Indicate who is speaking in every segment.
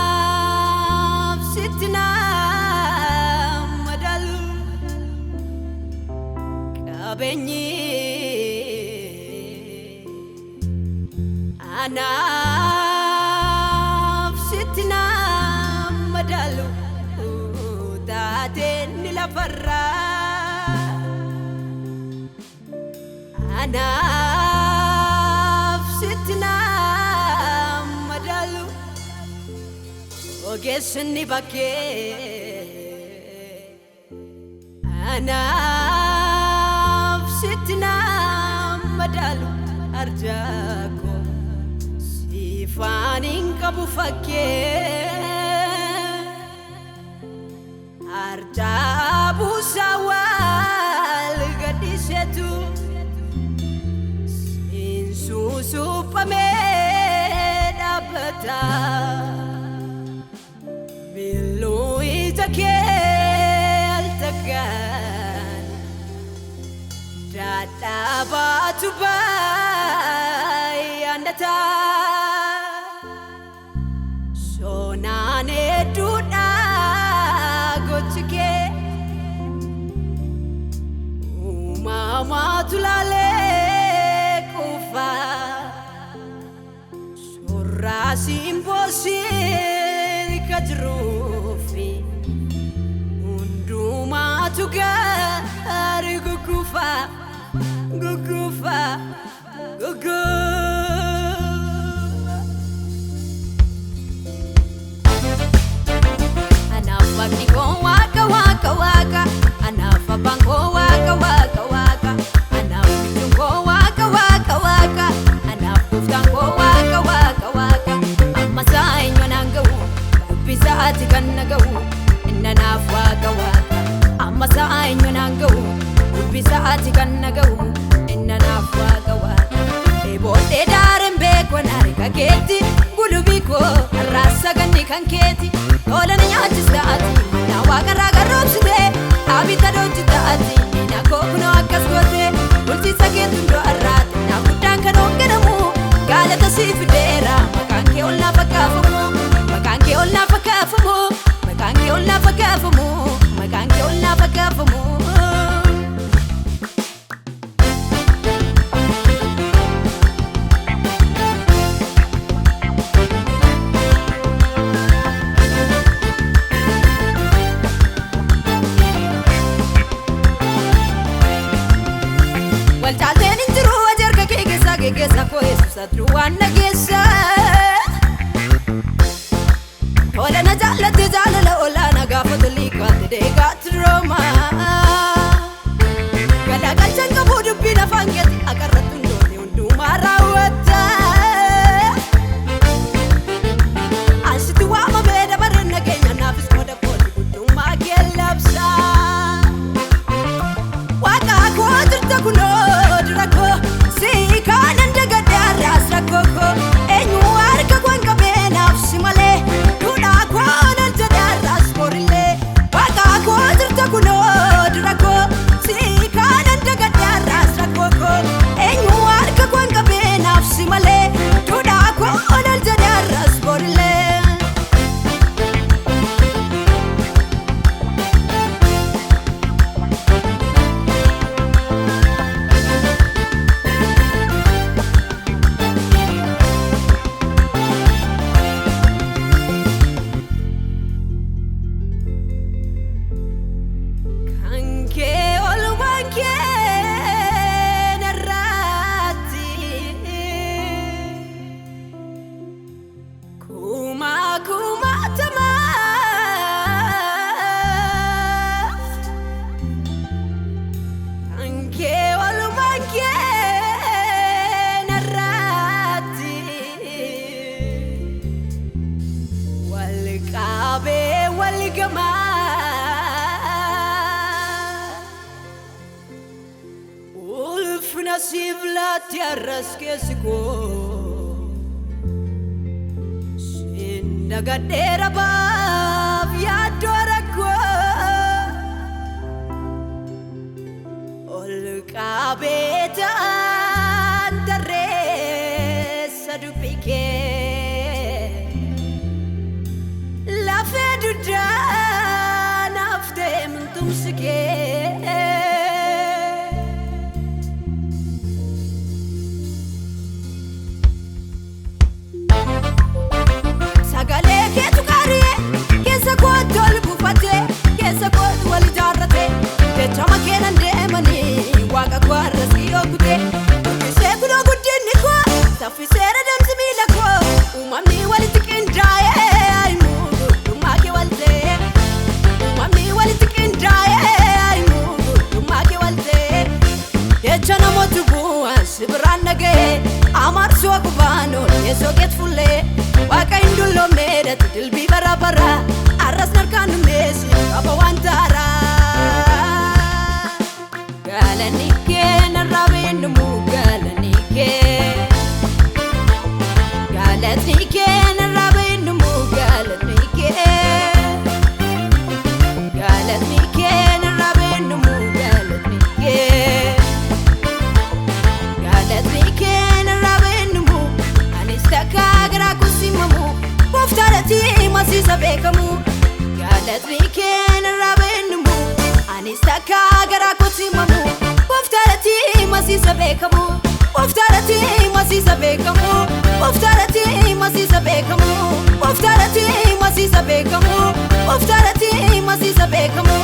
Speaker 1: Anaaf sitti naa madalu qabeenyi. Anaaf sitti naa madalu taateen ni lafarraa. Anaaf sitti naa madalu ogeessi bakkee. Anaaf sitti naa madalu arjaako siifaan hin qabu fakkee. Arjaa buusaa wal gadhiisetu suuphamee dhaabbata. Biilluu ija kee al takkaan dadhabaatu baay'aanata. Sonaan hedduudha gochi kee uumamaatu laalee kufa. Surraasiin boosiin ka jiruufi hundumaatu gaarii guggufa guggufa guggufa. Anaaf waaqni koo waaqa waaqa waaqa. Anaaf abbaan koo waaqa waaqa waaqa. Anaaf michuun koo waaqa waaqa waaqa. Anaaf gooftaan koo waaqa waaqa waaqa. Amma isaa eenyu naan ga'u dubbi isaati kan na ga'u inni anaaf waaqa waaqa. Amma isaa eenyu naan ga'u dubbi isaati kan na ga'u inni anaaf waaqa waaqa. Eebooddee daareen beekon harka keetti gulubii koo har'aas saganni kan keeti. Tola na nyaachistaati mana waaqarraa garroobsite dhaabita dhoojjitaati na koo kunoo akkas goote bulchiinsa keetu hundoo har'aati na guddaan kan hoogganamu galata sii fideera maqaan kee ol naaf akkaafamu maqaan kee ol naaf akkaafamu maqaan kee ol naaf akkaafamu maqaan kee ol naaf akkaafamu. Wal caalteen hin jiru ajarka kee keessa geggeessa koo Yesuus aduu waan nageessa. Tola na jaallatte jaalala olaanaa gaafa tolii kaate deegaatti rooma. Galagalchan qabu dubbiin afaan keeti akarratti hundooti hundumaa raawwatta. Asitti waamamee dabareen nageenya naafis qooda kooti guddummaa kee labsa. Waaqa koo jirta kunoo dura koo sii kaanan dagadhe har'aas rakkoo koo eenyu harka koo hin qabee naaf si malee duudhaa koo nan jedhe har'aas borillee. Waaqa koo jirta kunoo dura koo sii kaanan dagadhe har'aas rakkoo koo eenyu harka koo hin qabee naaf si malee duudhaa koo nan jedhe har'aas borillee. Kan kee ol waan kee narraatti kuma kumaatamaaf. Kan kee ol waan kee narraatti wal qabee wal gamaa. Ulfina siif laatti har'as keessi koo siin dagadheera baaf yaaddoo rakkoo ol qabee ta'an tarreessa dubbii kee. Jecha namoota bu'an si biraan naga'e Amaarsi waaqubaan teessoo keet fuullee Waaqa hin dulloomne dati dilbii bara bara Arras narkaan dhumneessi qaba waan taaraa Galanni kee narraa beendumu galanni kee Galatni kee narraa beendumu galatni kee Galatni kee narraa beendumu galatni kee Galatni kee narraa beendumu anis takka garaa kusimamu gooftaadhaati masiisa beekamu Galatni kee narraa beendumu anis takka garaa kusimamu gooftaadhaati masiisa beekamu gooftaadhaati masiisa beekamu gooftaadhaati masiisa beekamu gooftaadhaati masiisa beekamu gooftaadhaati masiisa beekamu.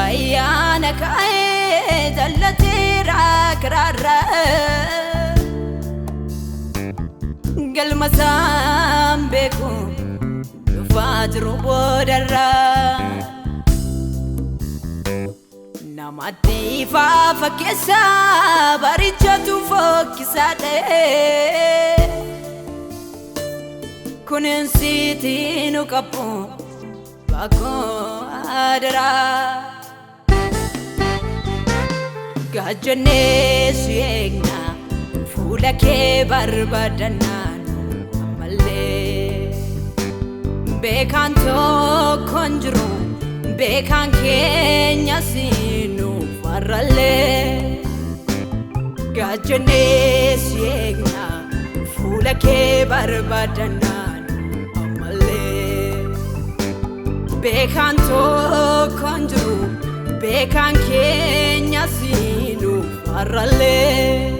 Speaker 1: Ayyaana kaa'ee jallateera karaarra galma isaan beeku dhufaa jiru boodarra namatti ifaa fakkeessa barichatu fokkisaa ta'e kunuunsiitii nu qabu bakkoo adaraa. Gaajjannee si eegna fuula kee barbaadannaan ammallee beekaan tokko hin jiru beekaan keenya si nuuf warrallee Gaajjannee si eegna fuula kee barbaadannaan ammallee beekaan tokko hin jiru beekaan keenya si nuuf warrallee.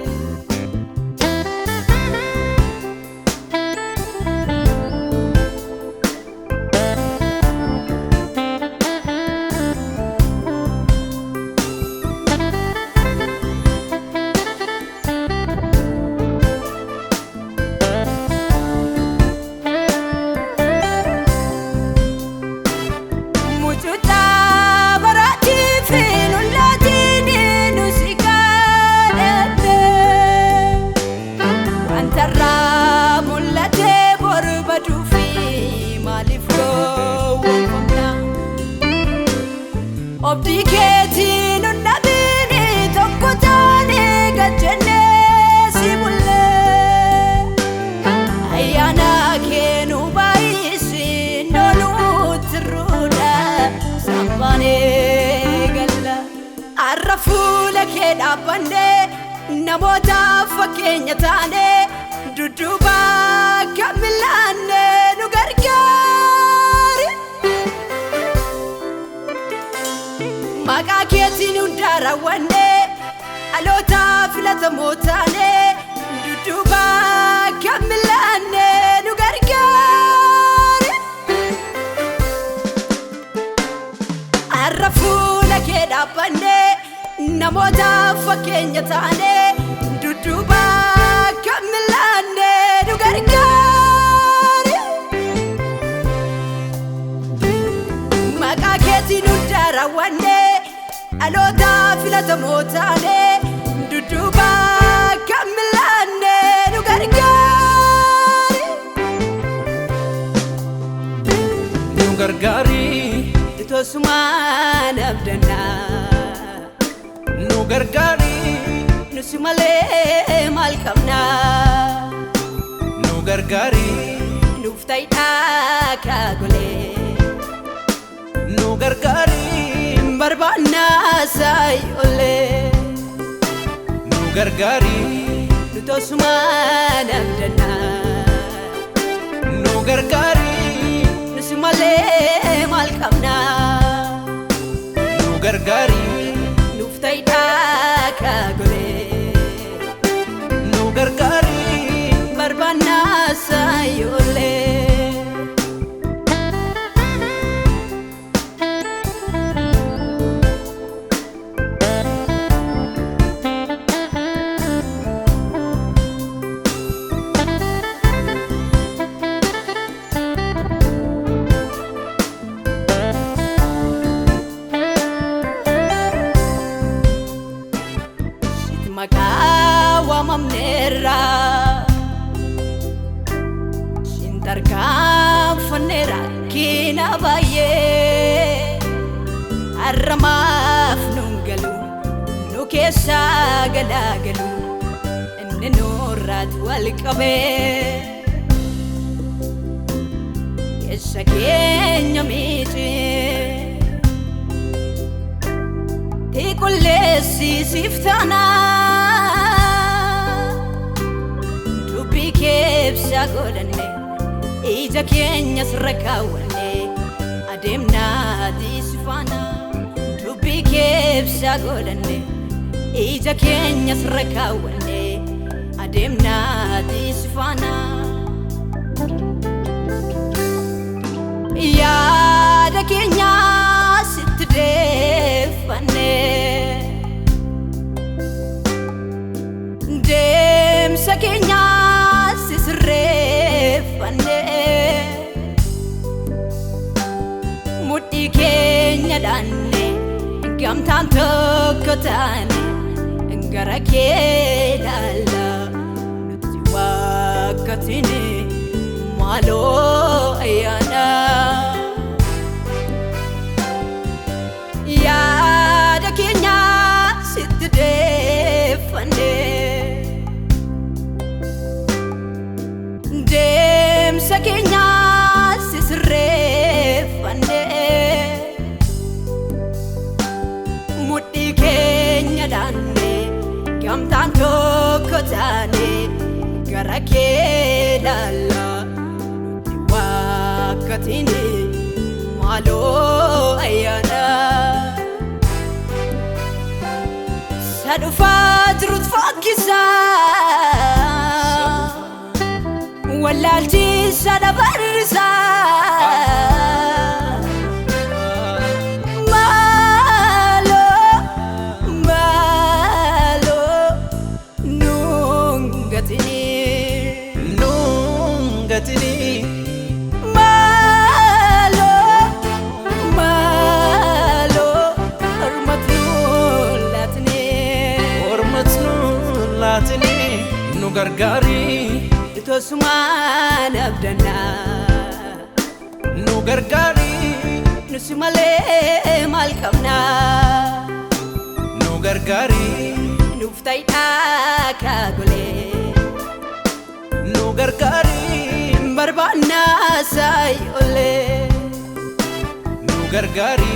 Speaker 1: Mucuucaa baraatii fi lolaatiin nu si kadhate. Wanta irraa mul'atee barbaduu fi maaliif gowwoomfamna? Obdii keetiin nu dhabiin tokko taane gad jennee si bullee. Ayyaana kee nu baay'isi noluutti ruudha sambaanee galla. Har'a fuula kee dhaabbannee namoota fakkeenya taane dudduuba akka milaanne nu gargaari. Maqaa keetiin hundaa raawwanne dhaloota filatamoo taane dudduuba akka milaanne nu gargaari. Har'a fuula kee dhaabbanne namoota fakkeenya taane dudduuba akka milaanne nu gargaari. Maqaa keetiin hundaa raawwanne dhaloota filatamoo taane dudduuba akka milaanne nu gargaari.
Speaker 2: Nu gargaari,
Speaker 1: Tosumaan abdannaa
Speaker 2: nu gargaari,
Speaker 1: nusi malee maal qabnaa
Speaker 2: nu gargaari,
Speaker 1: nuuf ta'idhaa kaagolee
Speaker 2: nu gargaari,
Speaker 1: barbaannaa saayi olee
Speaker 2: nu gargaari,
Speaker 1: Nutosumaan abdannaa.
Speaker 2: Nu gargaari.
Speaker 1: Nusi malee maal qabnaa?
Speaker 2: Nu gargaari.
Speaker 1: Nuuf ta'idhaa kaagolee.
Speaker 2: Nu gargaari.
Speaker 1: Barbaannaa saayoolee. Sitti maqaa waamamneerra. Sin tarkaanfanneera kiina baay'ee. Har'amaaf nuun galu nu keessaa galaagalu inni nurraatti wal qabee. Keessa keenya miicee. Qulleessisiif taana dubbii keebsaa godhanne ija keenyas irra kaawwanne adeemnaa si faana dubbii keebsaa godhanne ija keenyas irra kaawwanne adeemnaa si faana. Yaada keenya sitti deeffanne. Deemsa keenya sisirreeffanne. Mudhii keenya dhaanne gamtaan tokko taane gara kee ilaalla nuti waakkatine maaloo ayyaana. Yaada keenya sitti deeffanne. Deemsa keenya sisirreeffanne. Mudhii keenya dhaanne gamtaan tokko taane gara kee ilaalla nuti waakkatine maaloo ayyaana. Sadhufaa jirut fokkisaa. Wallaalchiisa dabarsaa. Maaloo maaloo nuun gatinii.
Speaker 2: Nuun gatinii.
Speaker 1: Maaloo maaloo ormatu laatinii.
Speaker 2: Ormat nu laatinii. Nu gargaari.
Speaker 1: Nutosumaan abdannaa.
Speaker 2: Nu gargaari.
Speaker 1: Nusi malee maal qabnaa?
Speaker 2: Nu gargaari.
Speaker 1: Nuuf ta'idhaa kaagolee.
Speaker 2: Nu gargaari.
Speaker 1: Barbaannaa saayoolee.
Speaker 2: Nu gargaari.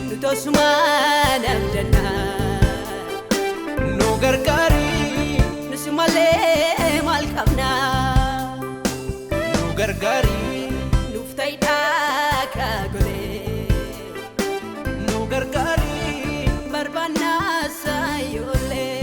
Speaker 1: Nutosumaan abdannaa.
Speaker 2: Nu gargaari.
Speaker 1: Nusi malee maal qabnaa?
Speaker 2: Nu gargaari.
Speaker 1: Nuuf ta'idhaa kaagolee.
Speaker 2: Nu gargaari.
Speaker 1: Barbaannaa saayoolee.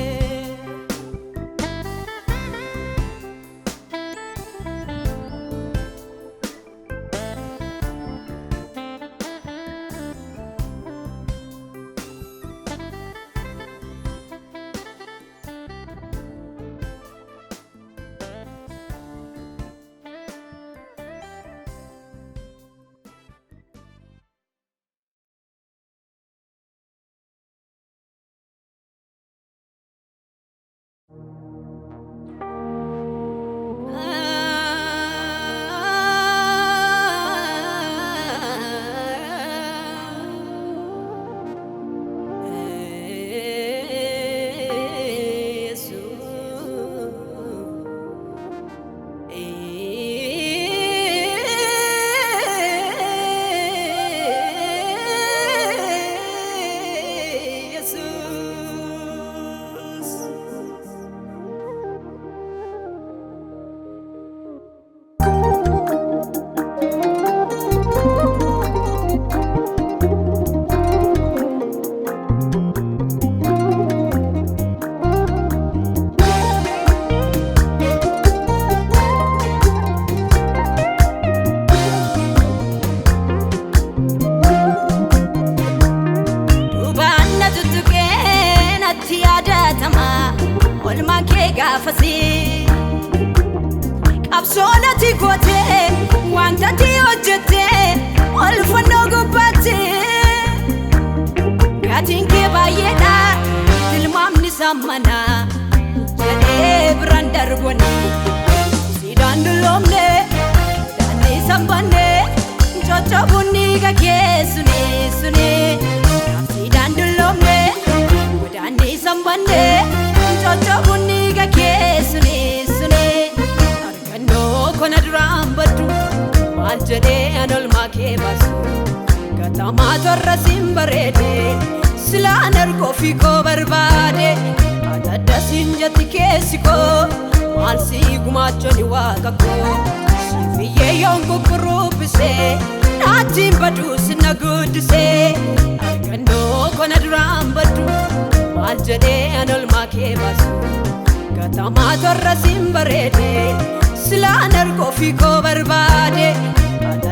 Speaker 1: Kee gaafasii qabsoon ati gootee wanta ati hojjettee ol fannoo gubbaatti gatiin kee baay'eedha tilmaamni isaa mana jedhee biraan darbani siidaan dulloomne daandii sanbanne coccobuun dhiiga kee suni suni siidaan dulloomne daandii sanbanne coccobuun dhiiga kee suni suni argannoo kona duraan baddu maal jedhee an olmaa kee baasu gatamaa torra siin bareede silaan ergoo fi koo barbaade adda siin jetti keessi koo maal sii gumaachoni waaqa koo sifiyyee yoon kukkuruubbisee naattiin baduu sinna guddisee argannoo kona duraan baddu maal jedhee an olmaa kee baasu gatamaa torra siin bareede silaan ergoo fi koo barbaade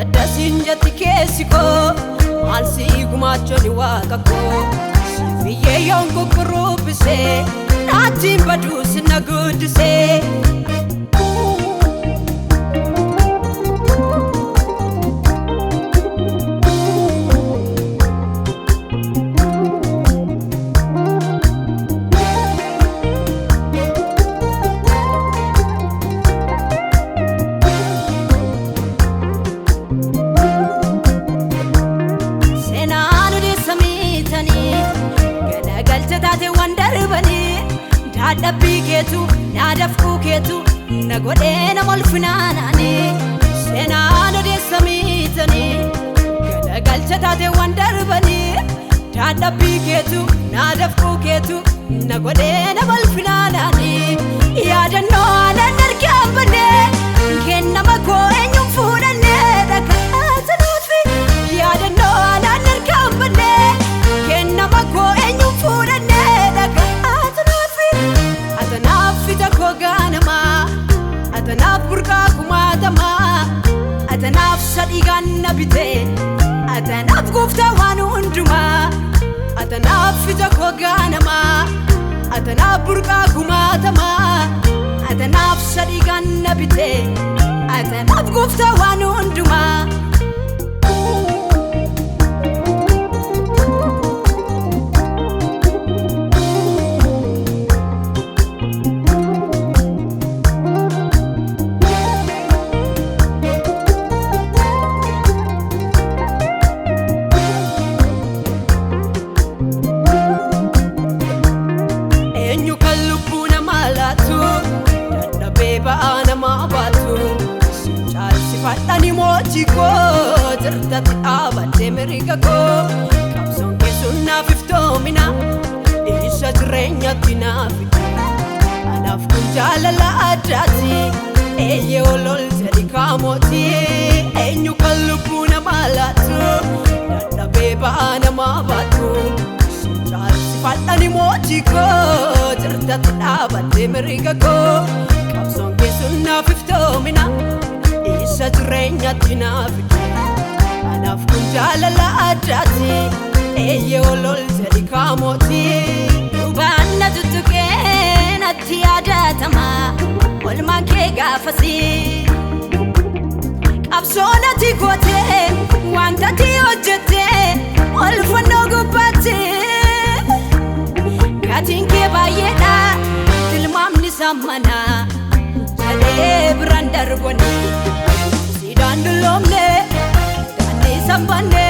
Speaker 1: adda siin jetti keessi koo maal sii gumaachoni waaqa koo sifiyyee yoon kukkuruubbisee naattiin baduu sinna guddisee. Seenaan odeessa miitanii galagalcha taateewwan darbanii dadhabbii keetu naadafquu keetu na godhee nama ol finaanaanii seenaan odeessa miitanii galagalcha taateewwan darbanii dadhabbii keetu naadafquu keetu na godhee nama ol finaanaanii yaadannoo aanan argaan bannee kennama koo eenyuun fuudhannee dhagaataniifi yaadannoo aanan argaan bannee kennama koo eenyuun fuudhannee dhagaataniifi atanaaf ija koo gaanamaa atanaaf burqaa kumaatamaa atanaaf sadii ganna bitee atanaaf gooftaa waan hundumaa atanaaf ija koo gaanamaa atanaaf burqaa kumaatamaa atanaaf sadii ganna bitee atanaaf gooftaa waan hundumaa. Eenyu kan lubbuu namaa laatu dadhabee ba'aa namaa baatu sin caalsifadhani mootii koo jirtatti dhaabadhee mirga koo qabsoon keessuun naaf iftoomina isa jireenyatti naaf fide anaaf kun jaalala addaati eeyyee ol ol jedhi kaamooti eenyu kan lubbuu namaa laatu dadhabee ba'aa namaa baatu. Caalsifadhani mootii koo jirtatti dhaabadhee mirga koo qabsoon keessuun naaf iftoomina isa jireenyatti naaf fide anaaf kun jaalala addaati eeyyee ol ol jedhi kaamooti. Dhugaan na tuttuqee natti yaadatama olmaan kee gaafasii. Qabsoon ati gootee wanta ati hojjettee ol fannoo gubbaatti. Gatiin kee baay'eedha tilmaamni isaa mana jedhee biraan darbani siidaan dulloomne daandii sanbanne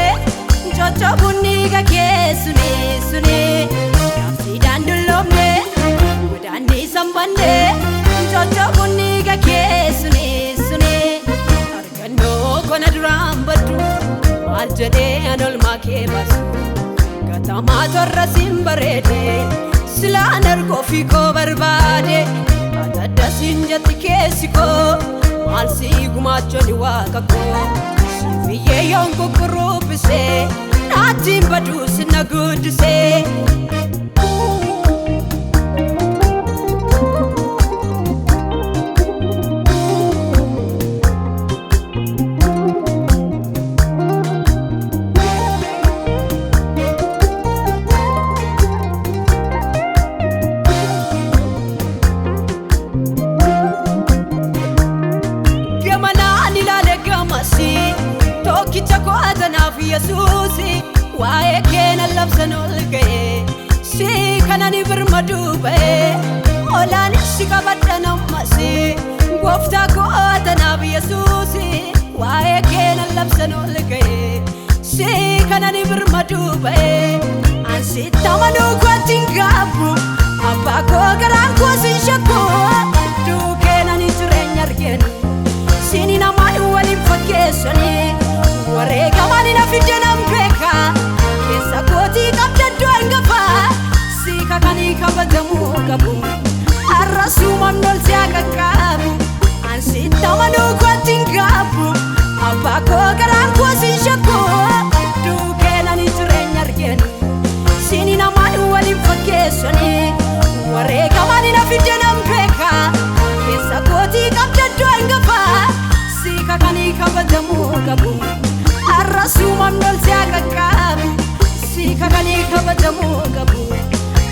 Speaker 1: coccobuun dhiiga kee suni suni siidaan dulloomne daandii sanbanne coccobuun dhiiga kee suni suni argannoo kona duraan baddu maal jedhee an olmaa kee baasu gatamaa torra siin bareede silaan ergoo fi koo barbaade adda siin jetti keessi koo maal sii gumaachoni waaqa koo sifiyyee yoon kukkuruubbisee naattiin baduu sinna guddisee. Yesuusi waa'ee keena labsan ol ga'e si kanani birmaduu ba'e olaan si qabadhan ammasi gooftaa koo tanaaf Yesuusi waa'ee keena labsan ol ga'e si kanani birmaduu ba'e ansitti amanuu kootti hin gaabbu abbaa koo garaan koo sin shakku duukeenani jireenya argeen sini namaan waliin fakkeessanii wareegamaan na fidde nan beeka keessa kootii qabda iddoo hangafa si kakanii kabajamuu qabu har'a suumaan ol si qaqqabu ansitti amanuu kootti hin gaabbu abbaa koo garaan koo sin shakku duukeenani jireenya argeen sini namaan waliin fakkeessanii wareegamaan na fidde nan beeka keessa kootii qabda iddoo hangafa si kakanii kabajamuu qabu har'a suumaan ol si qaqqabu si kakanii kabajamuu qabu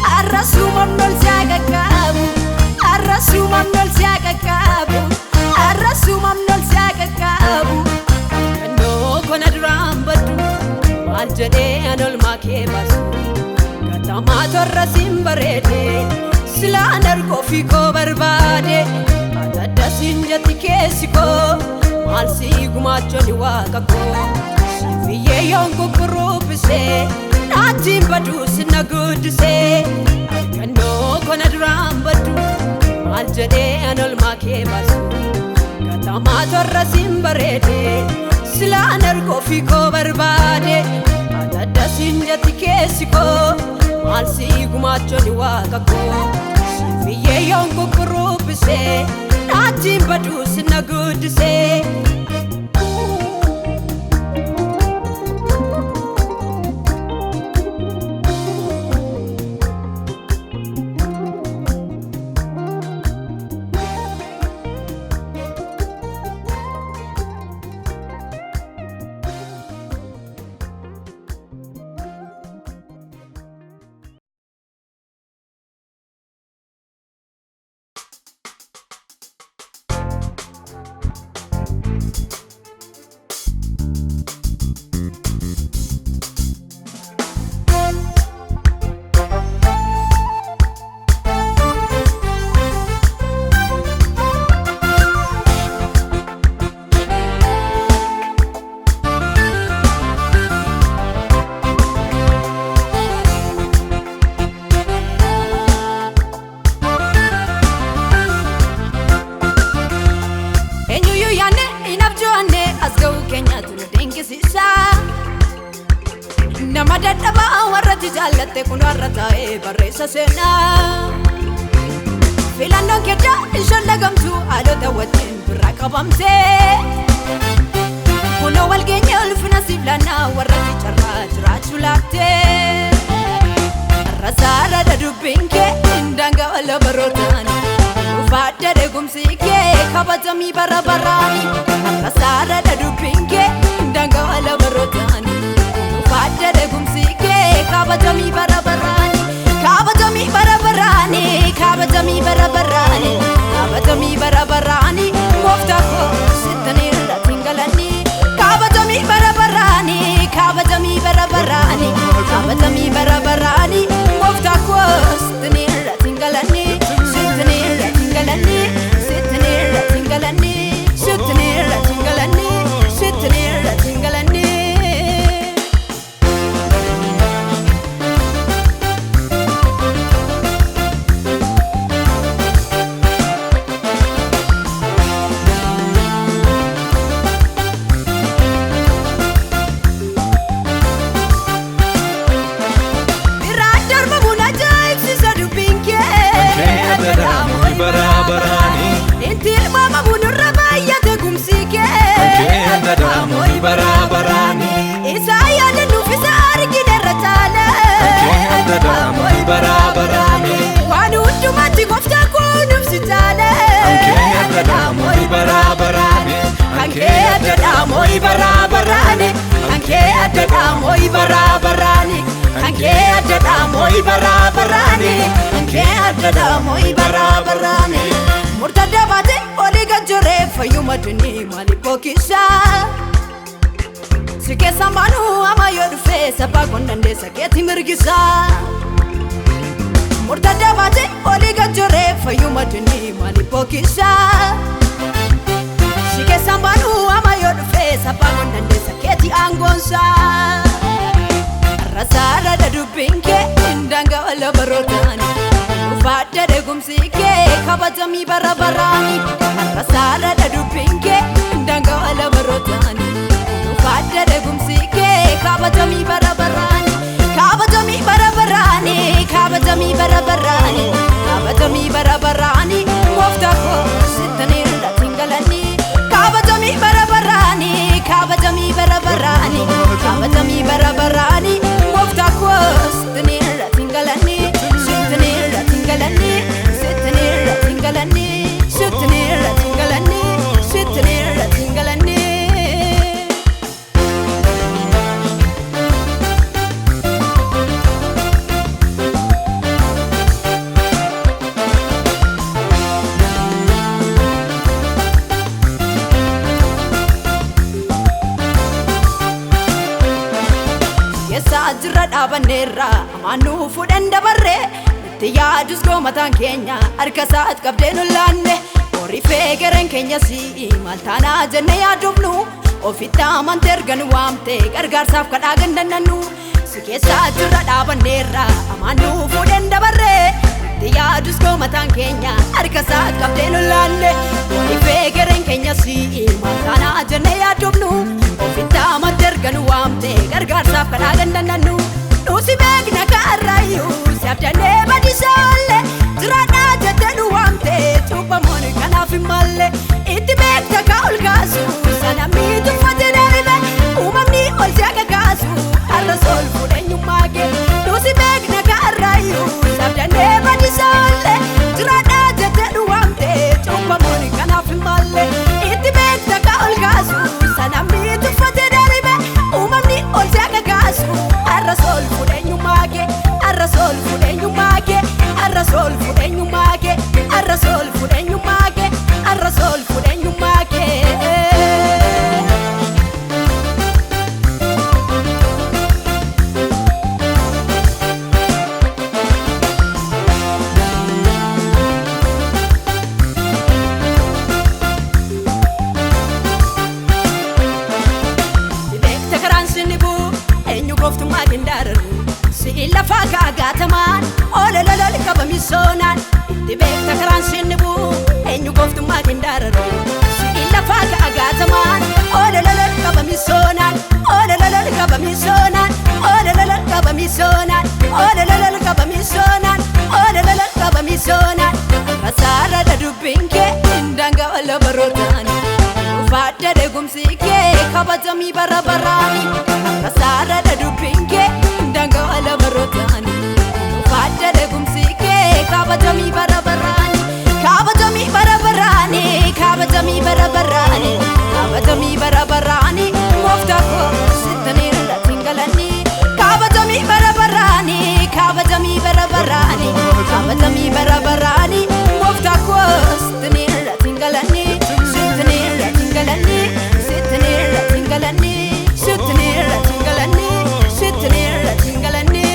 Speaker 1: har'a suumaan ol si qaqqabu har'a suumaan ol si qaqqabu har'a suumaan ol si qaqqabu kannoo kona duraan baddu maal jedhee an olmaa kee baasu gatamaa torra siin bareede silaan argoo fi koo barbaade adda siin jetti keessi koo maal si gumaachoni waaqa koo sifiyyee yoon kukkuruubbisee naattiin baduu sinna guddisee kannoo kona duraan baddu maal jedhee an olmaa kee baasu gatamaa torra siin bareede silaan argoo fi koo barbaade adda siin jetti keessi koo maal si gumaachoni waaqa koo sifiyyee yoon kukkuruubbisee naattiin baduu sinna guddisee. Eenyuyyuu yaanne hin abjoonne as ga'uu keenyatu nu dinqisiisa. Nama dadhabaa warratti jaallatte kun warra taa'ee barreessa seenaa. Filannoon keeddaa hin shallagamtu haalota wajjin birraa qabamte. Kunoo walgeenye ulfina siif laannaa warratti carraa jiraachuu laatte. Rasaara dubbiin kee hin daangaa barootaani. Ufaadda dheegumsi kee kabajamii bara baraani. Rasaara dubbiin kee hin daangaa barootaani. Ufaadda dheegumsi kee kabajamii bara baraani. Kabajamii bara baraani. Kabajamii bara baraani. Kabajamii bara baraani. Gooftaa koo sittanii irratti hin galanni. Kabajamii bara baraani. Kabajamii bara baraani. Kabajamii bara baraani. Gooftaa koo sittanii irratti hin galanni. Sittanii irratti hin galanni. Sittanii irratti hin galanni. Sittanii irratti hin galanni. Sittanii irratti hin galanni. Biraan darbamuun ajaa'ibsiisa dubbiin kee.
Speaker 2: Kee adda bara baraani.
Speaker 1: Inti ilmaamamuun irra baay'ate gumsii kee.
Speaker 2: Kee adda bara baraani.
Speaker 1: Isa yaadannuuf isa argine irra caala.
Speaker 2: Kee adda bara baraani.
Speaker 1: Waan hundumatti gooftaa koo nuuf si caala.
Speaker 2: Kee adda bara baraani.
Speaker 1: Kan kee adda mooyi bara baraani. Kan kee adda mooyi bara baraani. Kan kee adda mooyi bara baraani. Kan kee adda mooyi bara baraani. Murtadda baate olii gajjoree fayyuma dinii maaliif bokkisaa? Si keessaan baanu amma yoo dhufee sabbaa kondandeessa keetti mirgisaa. Murtadda baate olii gajjoree fayyuma dinni maali bookisaa. Si keessaan baanu amma yoo dhufee sabbaa kondandeessa keetti aangoonsaa. Rasaara dubbiin kee daangaa wal barootaani. Uffadda deegumsi kee kabajamii bara baraani. Rasaara dubbiin kee daangaa wal barootaani. Uffadda deegumsi kee kabajamii bara baraani. Kabajamii bara baraani. Kabajamii bara baraani. Kabajamii bara baraani. Gooftaa koo sittanii irratti galanii. Kabajamii bara baraani. Kabajamii bara baraani. Kabajamii bara baraani. Gooftaa koo sittanii irratti galanii. Sittanii irratti galanii. Sittanii irratti galanii. Sittanii irratti galanii. Sittanii irratti galanii. Keessa jirra dhaabanneerra amaanuu fudhan dabarre itti yaadus goomataan keenya harka isaat qabdee nu laanne horii feegareen keenya si'i maal taanaa jenne yaadufnu ofitti amante erga nu waamte gargaarsaaf kadhaa gandannannu si keessa jirra dhaabanneerra amaanuu fudhan dabarre itti yaadus goomataan keenya harka isaat qabdee nu laanne horii feegareen keenya si'i maal taanaa jenne yaadufnu ofitti amante erga nu waamte gargaarsaaf kadhaa gandannannu nusi beekna kaarrayyuu si abdannee badisaalle jiraadhaa jettee nu waamte cubbamoon kanaaf hin malle itti beekta kaa ol kaasu sana miituffate darbe uumamni ol si akka kaasu har'as ol fuudheenyummaa kee nusi beekna kaarrayyuu si abdannee badisaalle jiraadhaa jettee nu waamte cubbamoon kanaaf hin malle itti beekta kaa ol kaasu sana miituffate darbe uumamni ol si akka kaasu har'as ol fuudheenyummaa kee har'as ol fuudheenyummaa kee har'as ol fuudheenyummaa kee har'as ol fuudheenyummaa kee har'as ol fuudheenyummaa kee. Beekta karaan sinni bu'u eenyu gooftummaa qindaararu si'i lafaa kaagaatamaan olololol qabamisoonaan itti beekta karaan sinni bu'u eenyu gooftummaa qindaararu si'i lafaa kaagaatamaan olololol qabamisoonaan olololol qabamisoonaan olololol qabamisoonaan olololol qabamisoonaan olololol qabamisoonaan rasaara dubbiin kee daangaa wal barootaani. Uffadda deegumsi kee kabajamii bara baraani. Rasaara dubbiin kee daangaa wal barootaani. Uffadda deegumsi kee kabajamii bara baraani. Kabajamii bara baraani. Kabajamii bara baraani. Kabajamii bara baraani. Gooftaa koo sittanii irratti galanii. Kabajamii bara baraani. Kabajamii bara baraani. Kabajamii bara baraani. Gooftaa koo sittanii irratti galanii. Sittanii irratti galanii. Sittanii irratti galanii. Sittanii irratti galanii. Sittanii irratti galanii.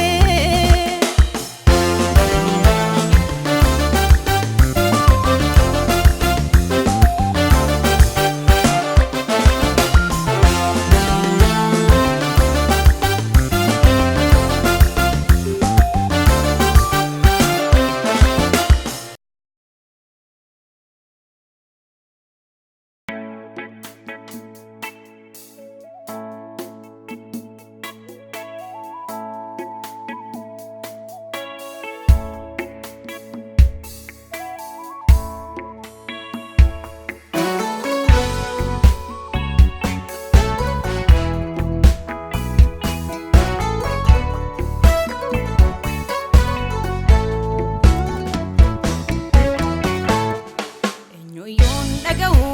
Speaker 1: Eenyuyyuun dhaga'u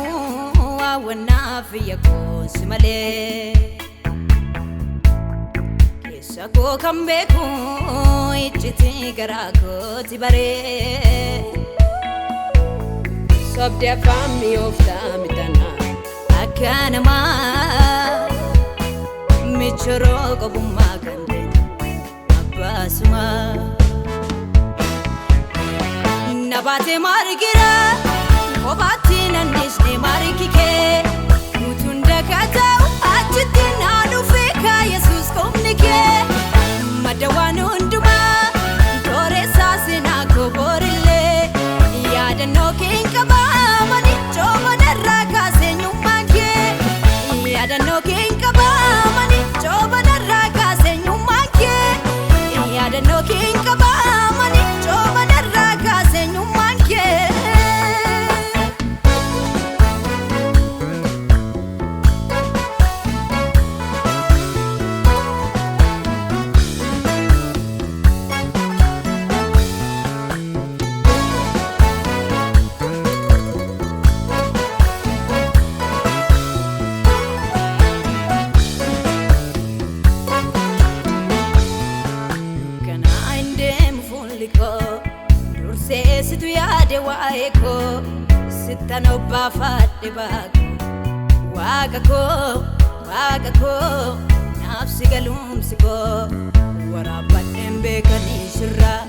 Speaker 1: hawwannaaf iyya koosi malee. Keessa koo kan beeku iccitii garaa kooti baree. Sobdi afaan mi'ooftaa mitana akka namaa. Michoroo qobummaa kan ta'e abbaasuma. Nabaatee margira kophaatti nannisne margi kee utuun dagataa achitti naa dhufee kaa Yesuus qofni kee madda waan hundumaa tooreessaa seenaa koboorillee yaadannoo kee hin qabaamani coomanarraa kaasee nyummaan kee yaadannoo kee hin qabaamani coomanarraa kaasee nyummaan kee yaadannoo kee hin qabaamani coomanarraa kaasee nyummaan kee. Kana hin deemu fuulli koo dursee situ yaade waa'ee koo sittan obbaafadhe baako waaqa koo waaqa koo naaf si galumsi koo waraabbadheen beekanii sirraa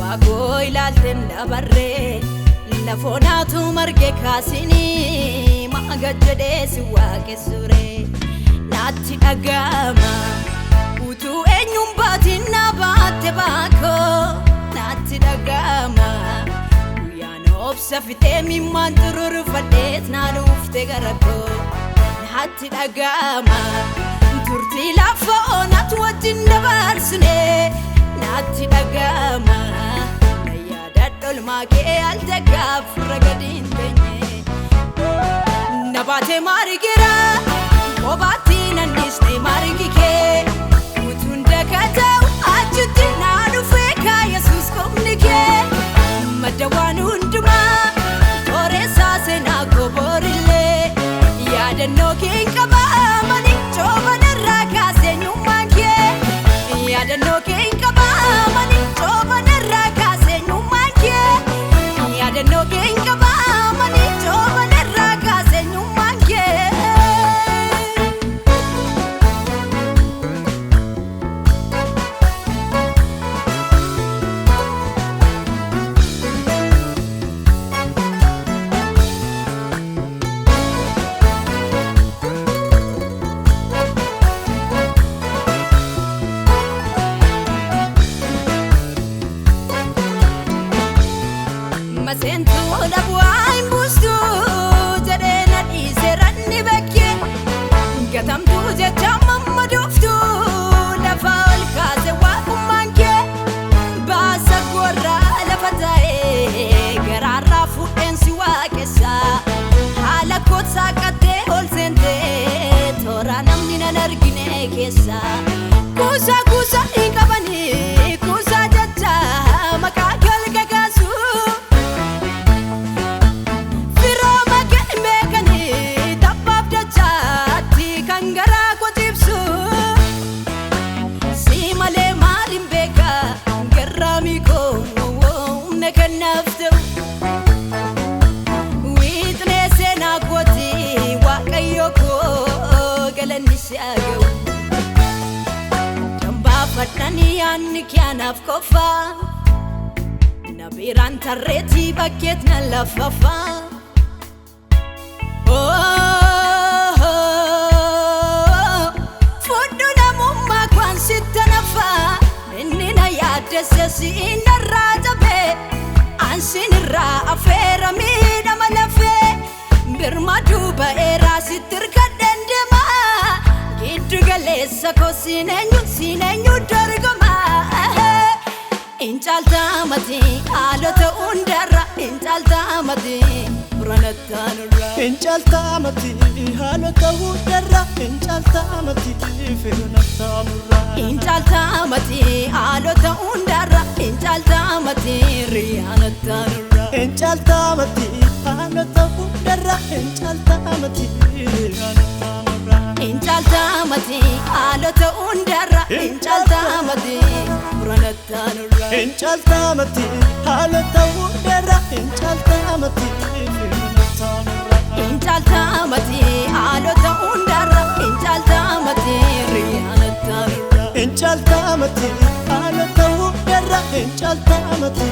Speaker 1: waaqoo ilaalteen dabarree lafoonaatu marge kaasinii maaga jedhee si waaqessuree naatti dhaga'ama. Utuu eenyuun baatiin na baatte baakoo naatti dhaga'ama. Guyyaan obsa fixee mimmaan xuruurfadheet na dhufte gara koo naatti dhaga'ama. Turtii lafa onaatu wajjin dabarsine naatti dhaga'ama. Na yaadadhu olmaa kee al takkaaf gadi hin teenye. Nabaatee margira kophaatti nannisne margi kee utuun dagataa achitti naa dhufee kaa Yesuus qofni kee madda waan hundumaa tooreessaa seenaa koboorillee yaadannoo kee hin qabaamani coomanarraa kaasee nyummaan kee yaadannoo kee hin qabaamani coomanarraa kaasee nyummaan kee yaadannoo kee hin qabaamani coomanarraa kaasee nyummaan kee. Maseentuu dhabu'aa hin buustu jedhee na dhiise ranni bakkee gatamtuu jecha mammadooftu lafa ol kaase waaqummaan kee baasa gorraa lafa taa'ee garaarraa fuudheen si waaqessa haala kootsaa qattee ol seentee toora namni nan argine keessa kuusaa kuusaa hin qabanii kuusaa jecha maqaa galgagaasu. Firooma kee beekanii tabbaaf dachaatti kan garaa koo cibsu. Si malee maaliin beeka garraamii koo humna kanaaf ta'u. Wiixnee seenaa kooti waaqayyo koo galanni si haa ga'u. Dambaafadhanii yaadni kee anaaf qofaa. Na biraan tarreetii bakkeet na lafafa. Fudhu namummaa kwaan sitta nafa inni na yaaddesse siin narraa cabee ansin irraa afeera miidhama lafee birma duuba eeraa sitti hirkadheen deema giddu galeessa koo siin eenyu siin eenyu dorgoma. Injaaltamati haalota hundarra injaaltamati furanattanurra.
Speaker 3: Injaaltamati haalota hundarra injaaltamati firanattaanurra.
Speaker 1: Injaaltamati haalota hundarra injaaltamati riyaanattanurra.
Speaker 3: Injaaltamati haalota hundarra injaaltamati riyaanattanurra.
Speaker 1: Injaaltamati haalota hundarra injaaltamati furanattanurra.
Speaker 3: Injaaltamati haalota hundarra injaaltamati firanattaanurra.
Speaker 1: Injaaltamati haalota hundarra injaaltamati.
Speaker 3: caaltaamati haalota hundarra hin caaltaamati.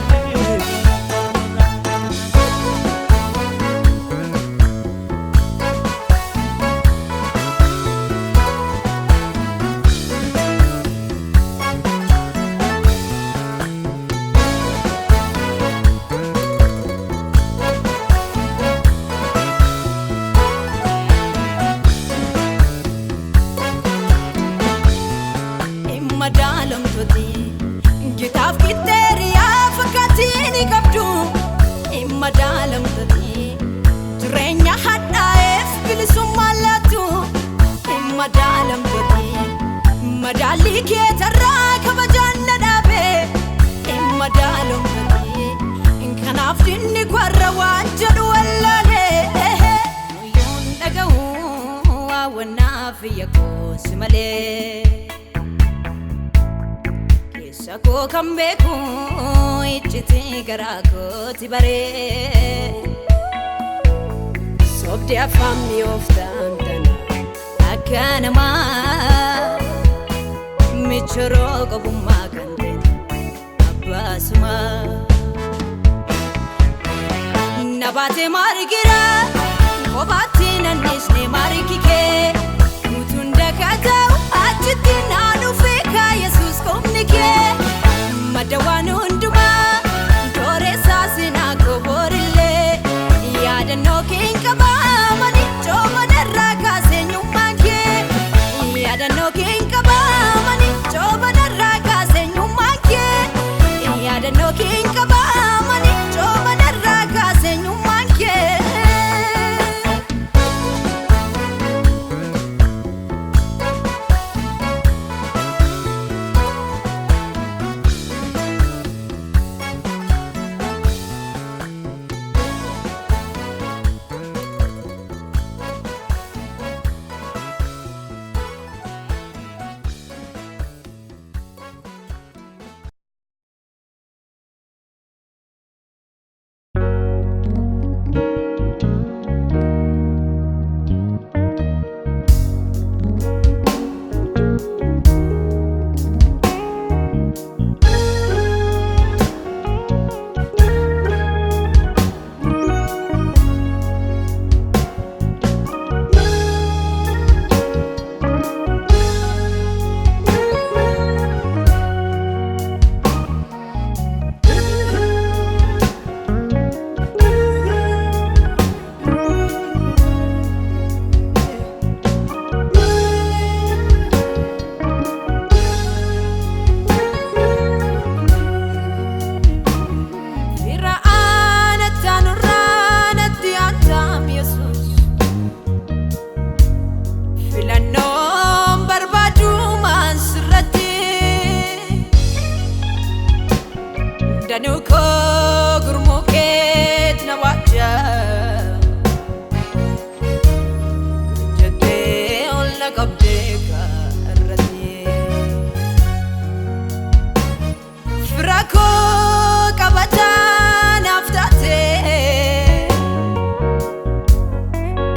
Speaker 1: Madaalamtooti gitaaf qixxeeriyaa fakkaatii ni qabdu. Madaalamtooti jireenya hadhaa'eef bilisummaa laatu. Madaalamtooti madaalli keetarraa kabajaan na dhaabe. Madaalamtooti kanaaf dinni kwarra waan jedhu wallaalee. Nuyyoon dhaga'u waawwannaaf yakkoos malee. Keessa koo kan beeku iccitii garaa kooti baree. Sobdi afaan mi'ooftaan tana akka namaa michoroo qobummaa kan ta'e abbaasumaa. Nabaatee maargira kophaatti nannisne maarkikee utuun dakataa achitti naa dhufee kaa Yesuus qomni kee madda waan hundumaa dooreessaa sinaa koboorillee yaadannoo keen qabaamani coomanarraa kaasee nyummaan kee yaadannoo keen qabaamani coomanarraa kaasee nyummaan kee yaadannoo keen qabaamani coomanarraa kaasee nyummaan kee. Danuko gurmuket na waja Jete olla qabde karrati Frako qabata naftate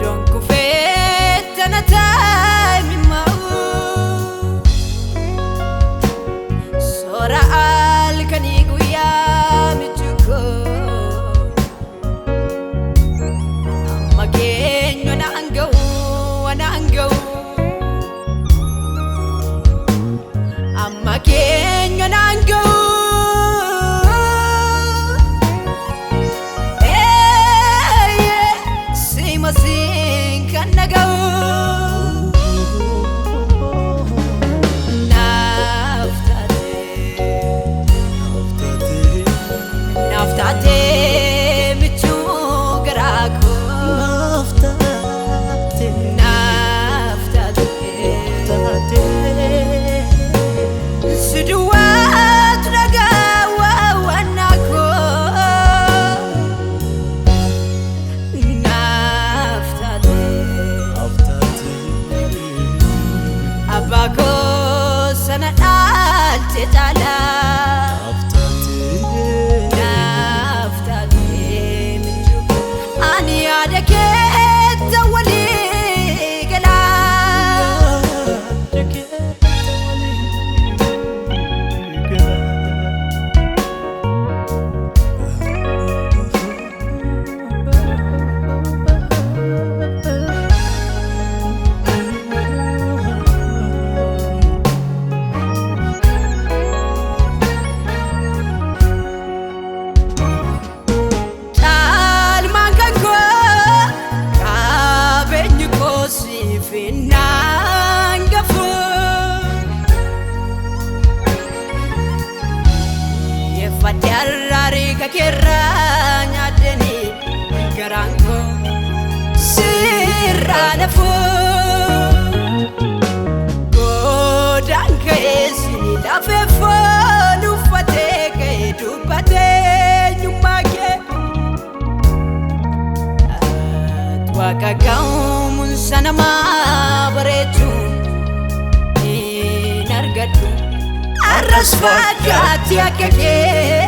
Speaker 1: Donku fetta na taimi mau Sora alkani guyyaa michuko Amma keenyo naan ga'u naan ga'u Amma keenyo naan ga'u Sima siin kan naga'u Naaf taatee Naaf taatee michuu garaa koo.
Speaker 3: Naaf taate,
Speaker 1: Naaf taatee
Speaker 3: taate.
Speaker 1: si duwwaatu dhagaa waawwannaa koo. Naaf taatee
Speaker 3: Naaf taate.
Speaker 1: abbaa koo sana dhaalte caalaa.
Speaker 3: Naaf taate.
Speaker 1: Naaf taatee michuu koo. Ani yaada keetta walii galaa.
Speaker 3: Yaada keetta waliin.
Speaker 1: Jabaadhee har'aarii kakeerraa nyaadheni garaan koo sirraa nafuu. Godaan ka'ee sini lafee foon uffatee ka'ee dubbatee eenyummaa kee. Waaqa ga'umsa namaa bareechu hin argadhu. Arras fakkaatti akka kee.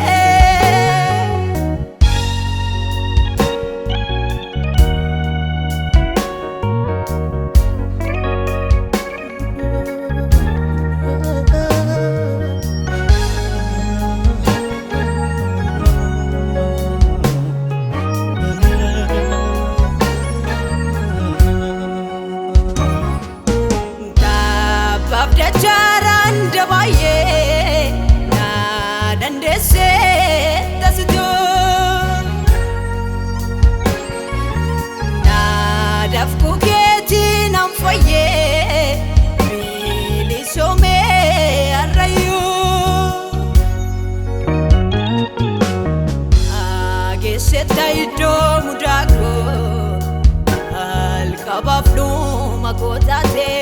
Speaker 1: Taaphaaf dachaaraan dabaayee na dandeessee tasitu. Naadaaf kukeetii nan fayyee bilisoomee harrayyuu. Geessetta iddoo mudaa koo alqabaaf dhuma koo taatee.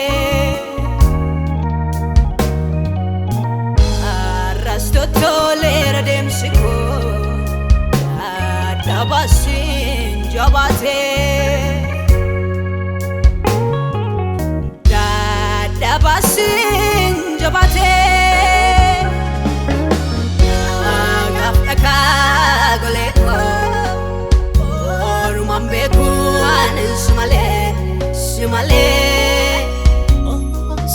Speaker 1: Arras tottoleera deemsi koo dadhabasiin jabaatee. Dadhabasiin jabaatee. Gaaf dhagaa golee koo orumaan beeku ani si malee si malee.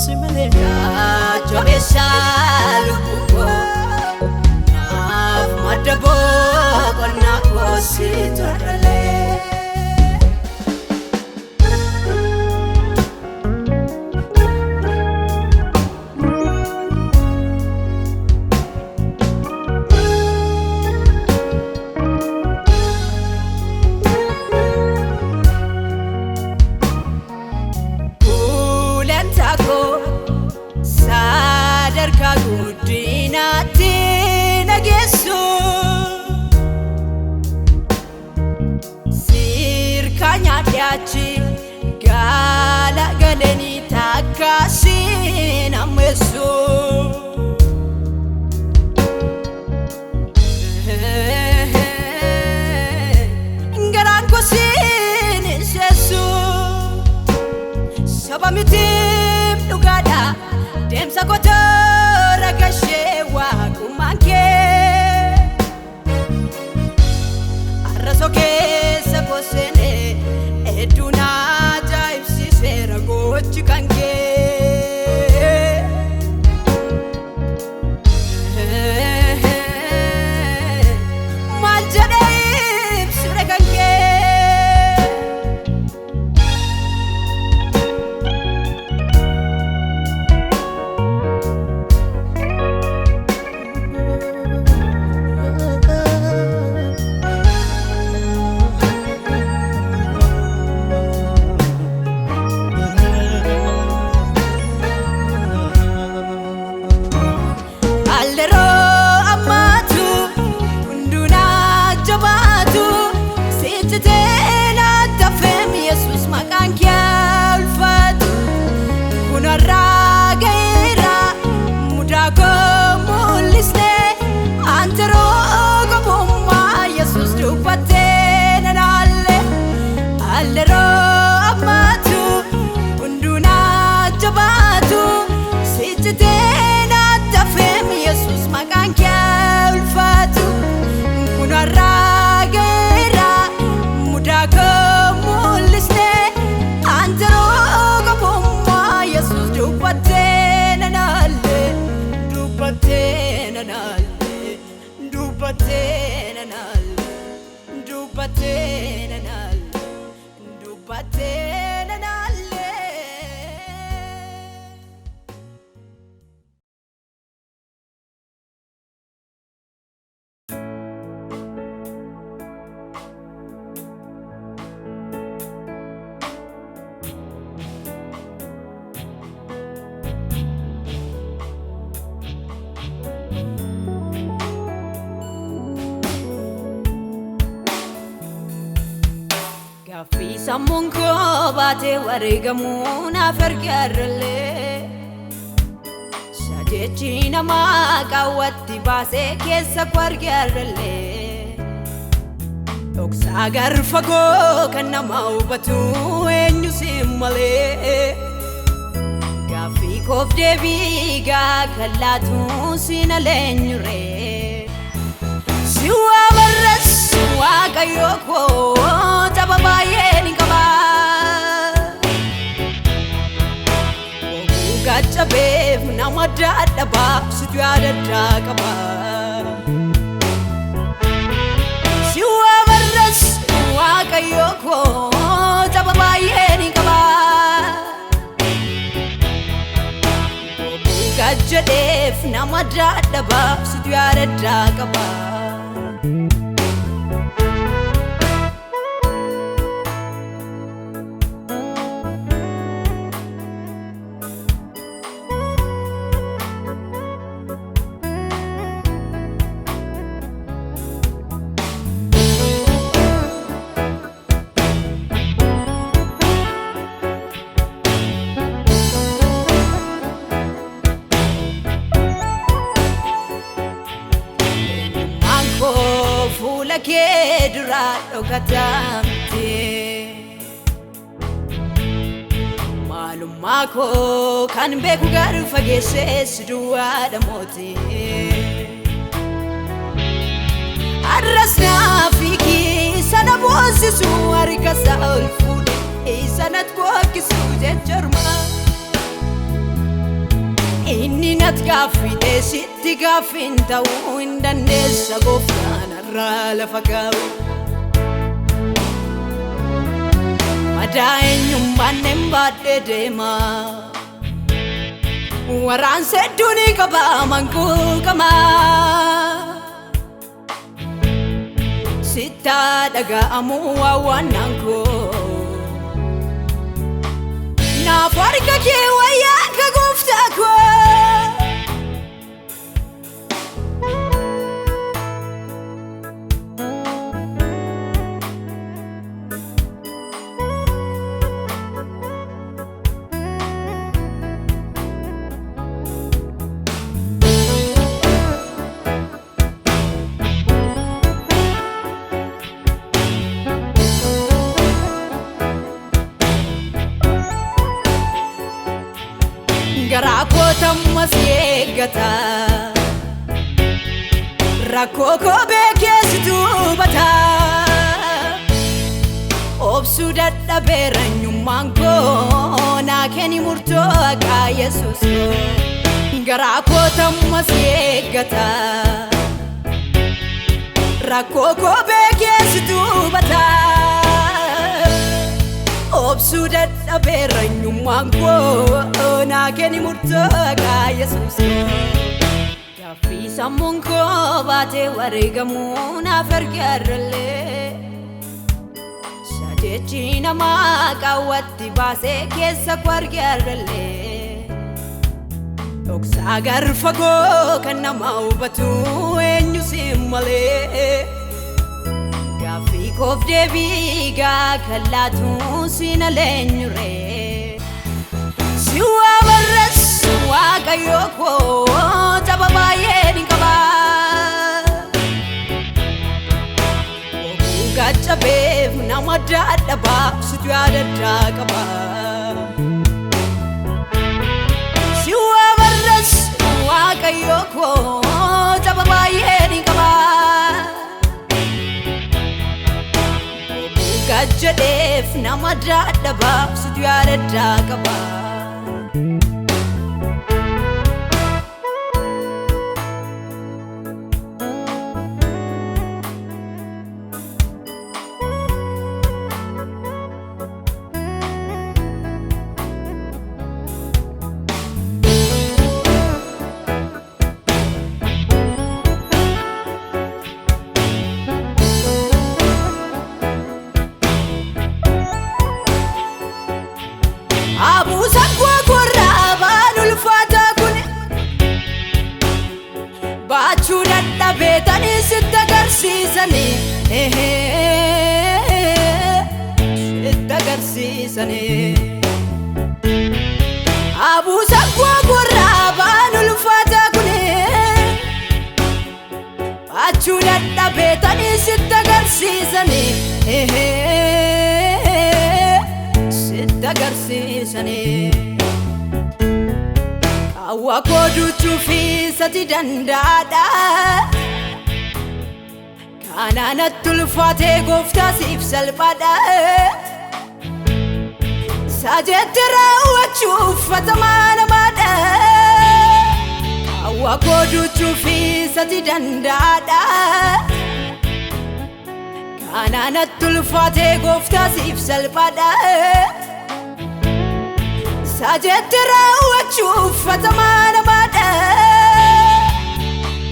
Speaker 3: Si malee.
Speaker 1: Jabeessa lubbuu koo naaf madda boqonnaa koo si tollee. Gulantaa koo sadarkaa guddinaatti na geessu. Sirkaa nyaadhee achi gaala galanii takkaasiin ammeessu. Garaan koo siin hin seessu. Saba mitiif dhugaadha deemsa kotoora gashee waaqummaan kee. Arrasoo keessa koseene hedduu na ajaa'ibsiiseera gochi kan kee. Maal jedhee ibsure kan kee? Alleroo ammaatu hundinaa jabaatu sichitee lattafeem Yesuus maqaan kee ulfaatu. Kunarraa ga'eera mudaa koo mul'isnee antaroo gobummaa Yesuus dubbattee nan aalle. Alleroo ammaatu hundinaa jabaatu sichitee lattafeem Yesuus maqaan kee ulfaatu. Kunarraa ga'eera mudaa koo mul'isnee antaroo gobummaa Yesuus dubbattee nan aalle. Dubbattee nan aalle. Dubbattee nan aalle. Dubbattee nan aalle. Gaaffii sammuun koo baatee wareegamuu naaf ergaarrellee. Sajechi namaa qaawwatti baasee keessa koo argaarrellee. Dhoksaa garfa koo kan nama hubatu eenyu si malee. Gaaffii koof deebii gaa kan laatu siin aleenyuree. Si waa barreessu Waaqayyo koo tapha baay'ee ni qaba. Oguu gaccabeef nama dadhabaa situ yaadaddaa qaba. Si waa barreessu Waaqayyo koo tapha baay'ee ni qaba. Oguu gaccabeef nama dadhabaa situ yaadaddaa qaba. Eenyummaan koo fuula kee duraa dhokatamte. Maalummaa koo kan beeku garuu fageessee si duwwaadha mootii. Arras naafikii sana boosisu harka isaa ol fuudhee sanatti bookkisu jecharma. Inni natti gaaffite sitti gaaffiin ta'uu hin dandeessa gooftaan irraa lafa kaa'u. Madaa eenyummaan hin baadhee deema. Waraansa hedduu ni qaba mankuukama. Sitti dhaga'amuu waawwannaan koo. Naaf harka kee wayyaa akka gooftaa koo. Garaa koo tammas eeggata. Rakkoo koo beekee si duubata. Obsuu dadhabeera eenyummaan koo naa kenni murtoo akka Yesuus koo. Garaa koo tammas eeggata. Rakkoo koo beekee si duubata. Obsuu dadhabeera eenyummaan koo naa kenni murtoo akka Yesuus koo. Gaaffii sammuun koo baatee wareegamuu naaf ergaarrellee. Sajechi namaa qaawwatti baasee keessa koo argaarrellee. Dhoksaa garfa koo kan nama hubatu eenyu si malee. Gaaffii koof deebii gaa kan laatu siin aleenyuree. Si waa barreessu Waaqayyo koo tapha baay'ee ni qaba. Oguu gaccabeef nama dadhabaa situ yaadaddaa qaba. Si waa barreessu Waaqayyo koo tapha baay'ee ni qaba. Oguu gaccabeef nama dadhabaa situ yaadaddaa qaba. Abuusa koo korraa baan ulfaataa kun baachuu dadhabeetanii sitti agarsiisanii. agarsiisanii. Abuusa gurraa baan ulfaata kuni achuu dadhabeetanii sitti agarsiisanii sitti agarsiisanii. Qaawwa koo duuchuu fi sati danda'aadha. Kanaanatti ulfaatee gooftaa siif salphaadha. Sajetti raawwachuu uffatamaa namaadha. Qaawwa koo duuchuu fi sati danda'aadha. Kanaanatti ulfaatee gooftaa siif salphaadha. Sajetti raawwachuu uffatamaa namaadha.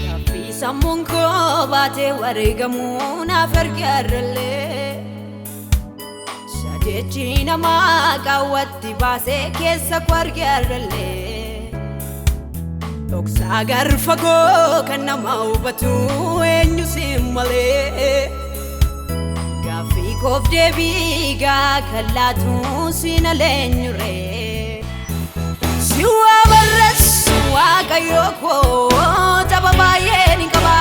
Speaker 1: Gaaffii sammuun koo baatee wareegamuu naaf argaarrellee. Sajechi namaa qaawwatti baasee keessa koo argaarrellee. Dhoksaa garfagoo kan nama hubatu eenyu siin malee. Gaaffii koof deebii gaa kan laatu siin aleenyuree. Si waa barreessu Waaqayyo koo tapha baay'ee ni qaba.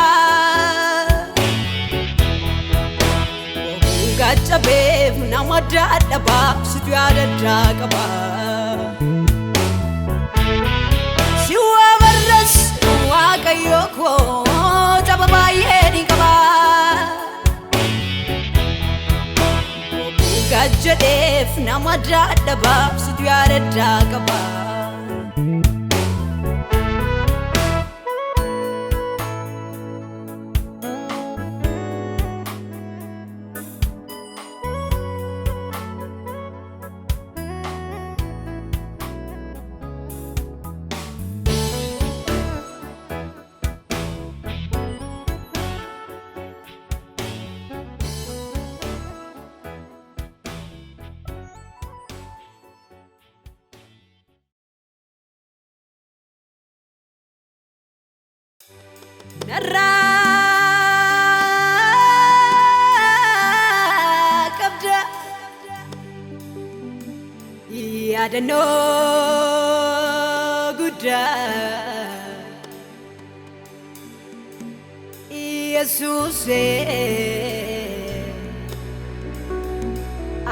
Speaker 1: Oguu gaccabeef nama dadhabaa situ yaadaddaa qaba. Si waa barreessu Waaqayyo koo tapha baay'ee ni qaba. Oguu gaccabeef nama dadhabaa situ yaadaddaa qaba. Narraa qabda yaadannoo guddaa Yesuusee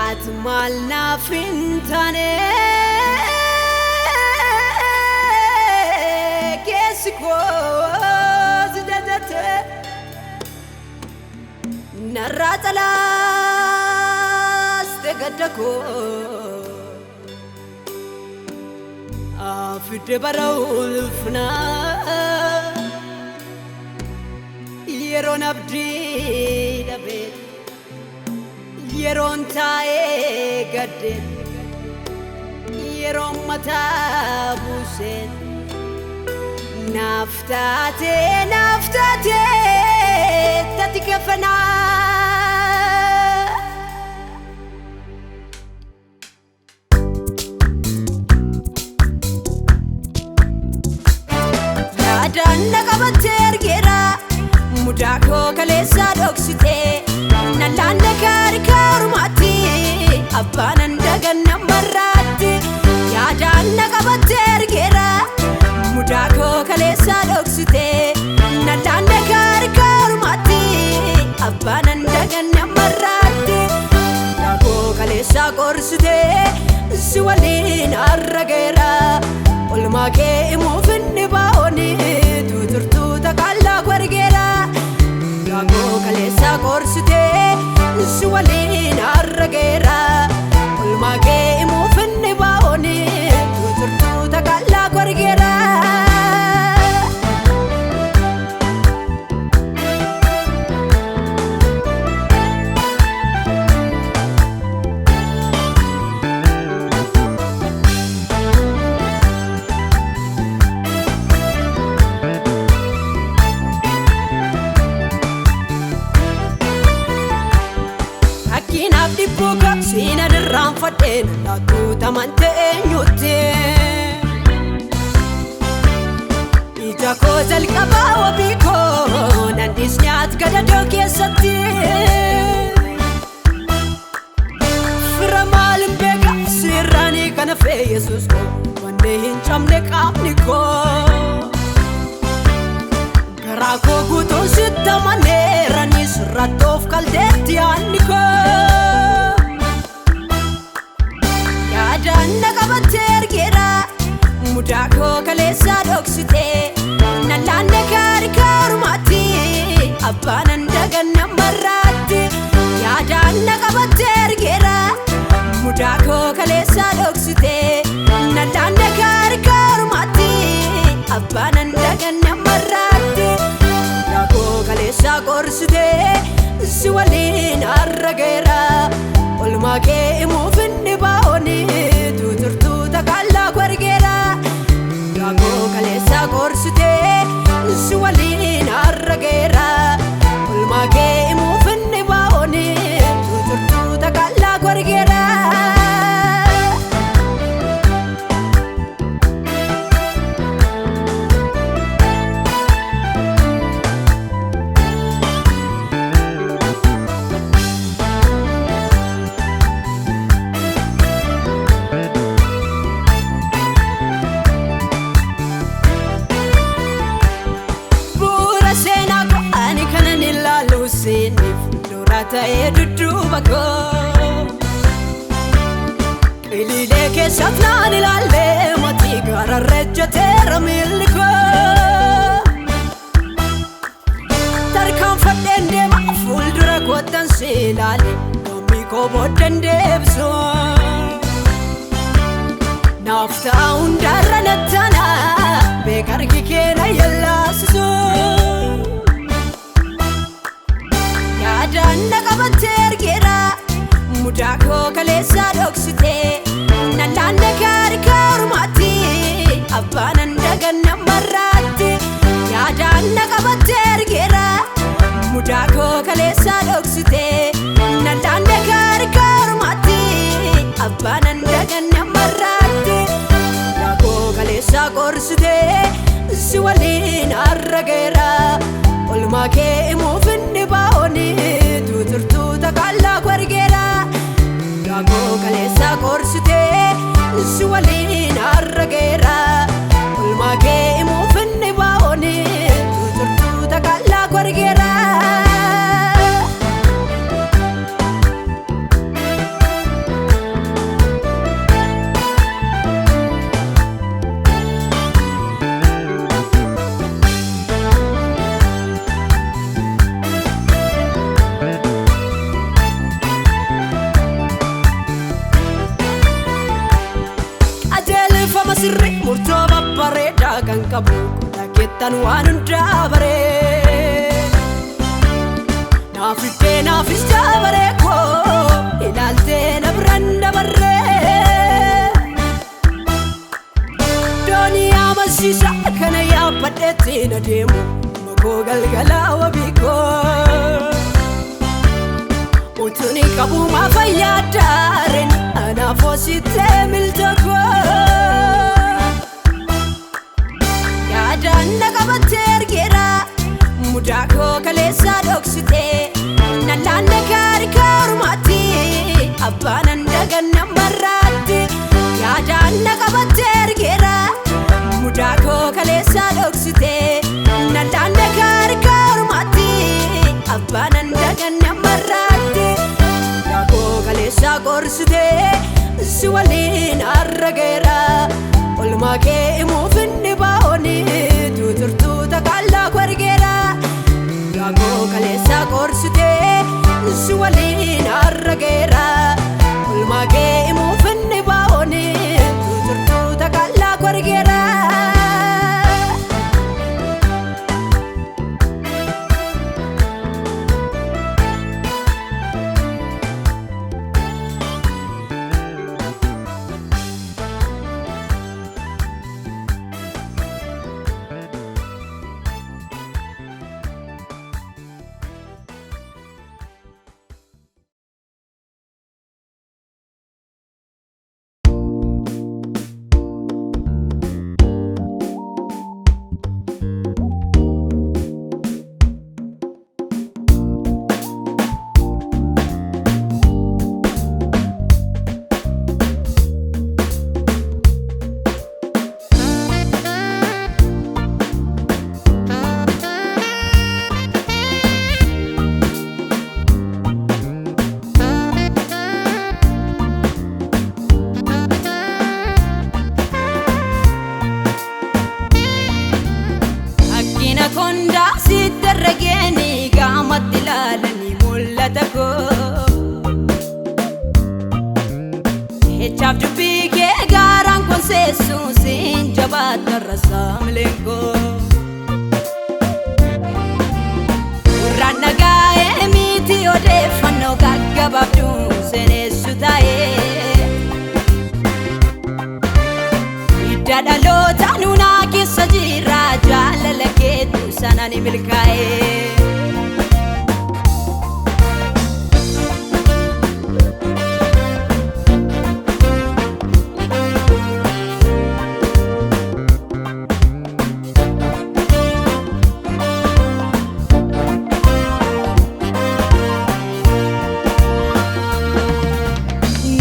Speaker 1: ati maal naaf hin taane keessi koo si jajjate narraa calaaste gadda koo afidde bara ulfinaa yeroon abdii dhabe yeroon taa'ee gadde yeroon mataa buuse naaf taatee naaf taatee tati kafanaa. Yaadaan na qabattee argeera mudaa koo kaleessaa dhoksitee nallaan harka ormaatti abbaan handaganna marraatti. Yaadaan na qabattee argeera mudaa koo kaleessaa dhoksitee nallaan harka ormaatti abbaan handaganna marraatti. Mudaa koo kaleessaa qorsitee si waliin arrageera. Olmaa kee himuuf inni baa'ooni tuuturtuu takallaa wargeera. Daakoo kaleessaa qorsitee si waliin arrageera. Olmaa kee himuuf inni baa'ooni tuuturtuu takallaa wargeera. Fakkinaaf dhibbuu kabsiina dirraanfadheen laatuutaman ta'eenyutti. Ija koo jalqabaa wabii koo nan dhiisni ati gadadoo keessatti. Bira maalin beeka sirraanii kana fee Yesuus koo wanni hin cabne qaamni koo. Garaa koo guutuun sitti amaneeranii sirrattoof kalteetti yaadni koo. Yaadaan na qabattee ergeera mudaa koo kaleessaa dhoksitee nallaanne gaarii kaarumaatti abbaan handaganna marraatti. Yaadaan na qabattee ergeera mudaa koo kaleessaa dhoksitee nallaanne gaarii kaarumaatti abbaan handaganna marraatti. Mudaa koo kaleessaa qorsitee si waliin arrageera olmaa kee himuuf inni baa'ooni tuuturtuu takallaa kwargeera. Mudaa koo kaleessaa qorsitee si waliin arrageera olmaa kee himuuf inni baa'ooni tuuturtuu takallaa kwargeera. Bu'uura seenaa koo ani kanan ilaalu seeniif dura ta'ee dudduuba koo. Iliilee keessaaf naan ilaallee matii gaararra ejjateera miilli koo. Tarkaanfadheen deema fuuldura koottan si ilaale goomii koo booddan deebisu. Naaf ta'a hundarra nattana beeka harki kee na yellaasisu. Yaadaan na qabattee ergeera mudaa koo kaleessaa dhoksitee nallaanne gaarii kaarumaatti abbaan handaganna marraatti. Yaadaan na qabattee ergeera mudaa koo kaleessaa dhoksitee nallaanne gaarii kaarumaatti abbaan handaganna marraatti. Mudaa koo kaleessaa qorsitee si waliin arrageera olmaa kee himuuf inni baa'ooni tuuturtuu takallaa kwargeera. Mudaa koo kaleessaa qorsitee si waliin arrageera olmaa kee himuuf inni baa'ooni tuuturtuu takallaa kwargeera. Qajeelfama sirrii murtoo babbareedaa kan qabu dhageettan waan hundaa baree. Naaf iddee naafis dabaree koo ilaaltee na biraan dabarree. Doonii amansiisa kana yaabbadheetti na deemu makoo galgalaa wabii koo. Utuun qabu maafa yaadaaren anaaf hoositee miltoo Yaadaan na qabattee ergeera mudaa koo kaleessaa dhoksitee nallaanne gaarii kaarumaatti abbaan handaganna marraatti. Yaadaan na qabattee ergeera mudaa koo kaleessaa dhoksitee nallaanne gaarii kaarumaatti abbaan handaganna marraatti. Mudaa koo kaleessaa qorsitee si waliin arrageera olmaa kee himuuf inni baa'ooni tuuturtuu takallaa kwargeera. Mudaa koo kaleessaa qorsitee si waliin arrageera olmaa kee himuuf inni baa'ooni tuuturtuu takallaa kwargeera. Mul'ata koo Jechaaf dubbii kee gaaraan konseessu siin jabaattarra saamileen koo. Gurraan dhagaa'ee miti odeeffannoo gaggabaabduu seenessu taa'ee. Hidda dhaloota nuunaa keessa jira jaalala keetu sana ni milkaa'ee.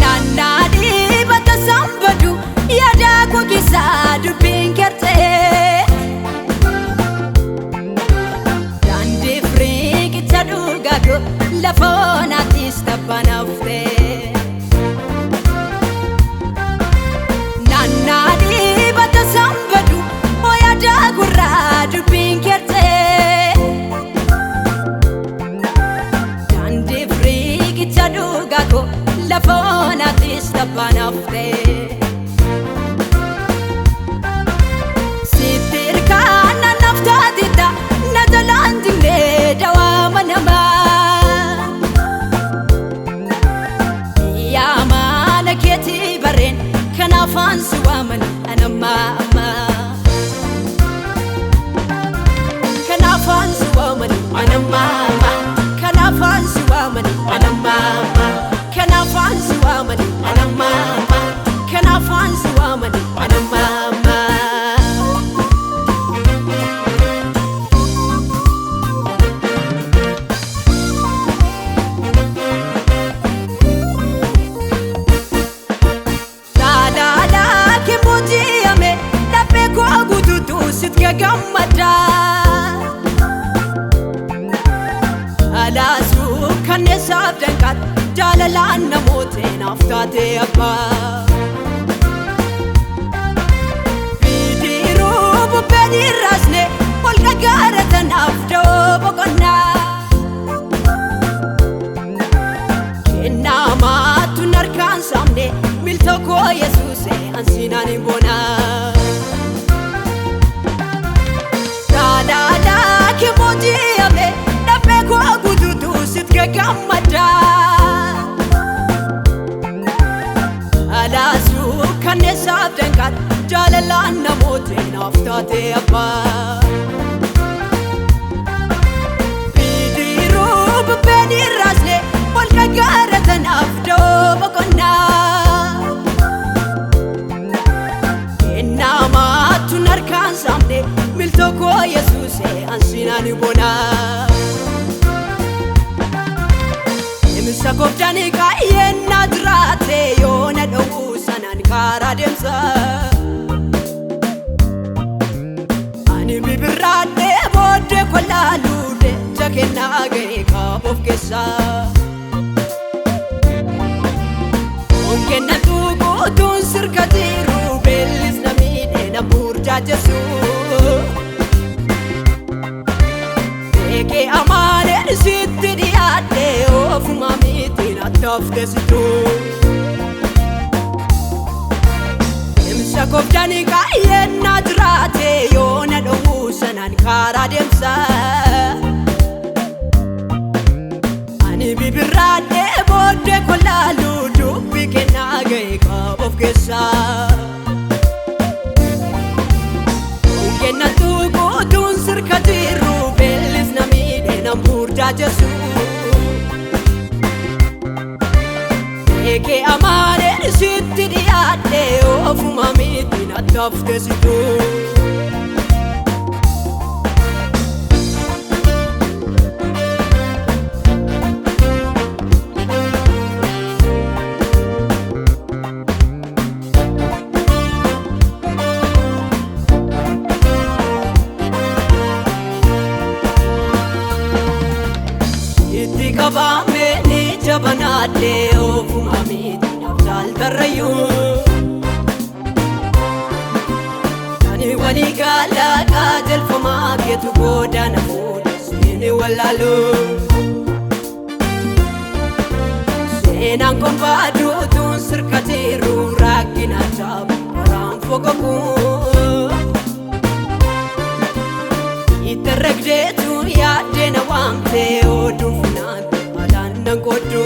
Speaker 1: Naannaa dhibata sanbadu yaada koo keessaa dubbiin kertee. Daandii firiiqicha dhugaa koo lafa onaattis tabbanaftee. Naannaa dhibata sanbadu yaada gurraa dubbiin kertee. Daandii firiiqicha dhugaa koo lafa onaattis tabbanaftee. Sitti hirkaan naaf taatita na jalaan jimnee dawaama namaa. Yaa mana keetii barreen kan afaan si waaman anammaa ammaa. Kan afaan si waaman anammaa ammaa. Kan afaan si waaman anammaa ammaa. Kan afaan si waaman anammaa ammaa. Kan afaan si waaman anammaa ammaa. Jaalala kee booji'ame laphee koo guutuutu sitti gammada. Alaasuu kanneessaaf danqaatu jaalalaan namoota naaf taate abbaa. Bidiruu bubbeen hin raasne ol dhagaara tanaaf da'oo boqonnaa. Kennaa maatu narkaan saamne miltoo koo Yesuuse ansiinaan hin boona. Jaalala kee booji'ame laphee koo guutuutu sitti gammada. Alaasuu kanneessaaf danqaatu jaalalaan namoota naaf taate abbaa. Bidiruu bubbeen hin raasne ol dhagaara tanaaf da'oo boqonnaa. Kennaa maatu narkaan saamne miltoo koo Yesuuse ansiinaan hin boona. Deemsa gooftaan kaayyeen na jiraate yoo na dhowwu sanaan karaa deemsa. Ani bibirraadhee booddee kolaaluu jecha kennaa ga'e qabu of keessaa. Kennatu guutuun sirka jiru beellis na miidhee na burjaajessu. Beekee amaaneen sitti dhiyaadhee ofuma miti na tafteessitu. Deemsa gooftaan kaayyeen na jiraate yoo na dhowwu sanaan karaa deemsa. Ani bibirraadhee booddee kolaaluu dubbii kennaa ga'e qabu of keessaa. Kennatu guutuun sirka jiru beellis na miidhee na burjaajessu. Beekee amaaneen sitti dhiyaadhee ofuma miti na tafteessitu. Itti qabame ni jabanaadhee ofuma miti naaf jaaltarrayyuu. Ani walii galaa qajeelfamaa keetu godaana fuudhe siini wallaalu. Seenaan kun baaduutuun sirkatiiru rakkina jaabu karaan fogogu. Itti ragdeetu yaaddee na waamtee oduu funaan alaan nan godhu.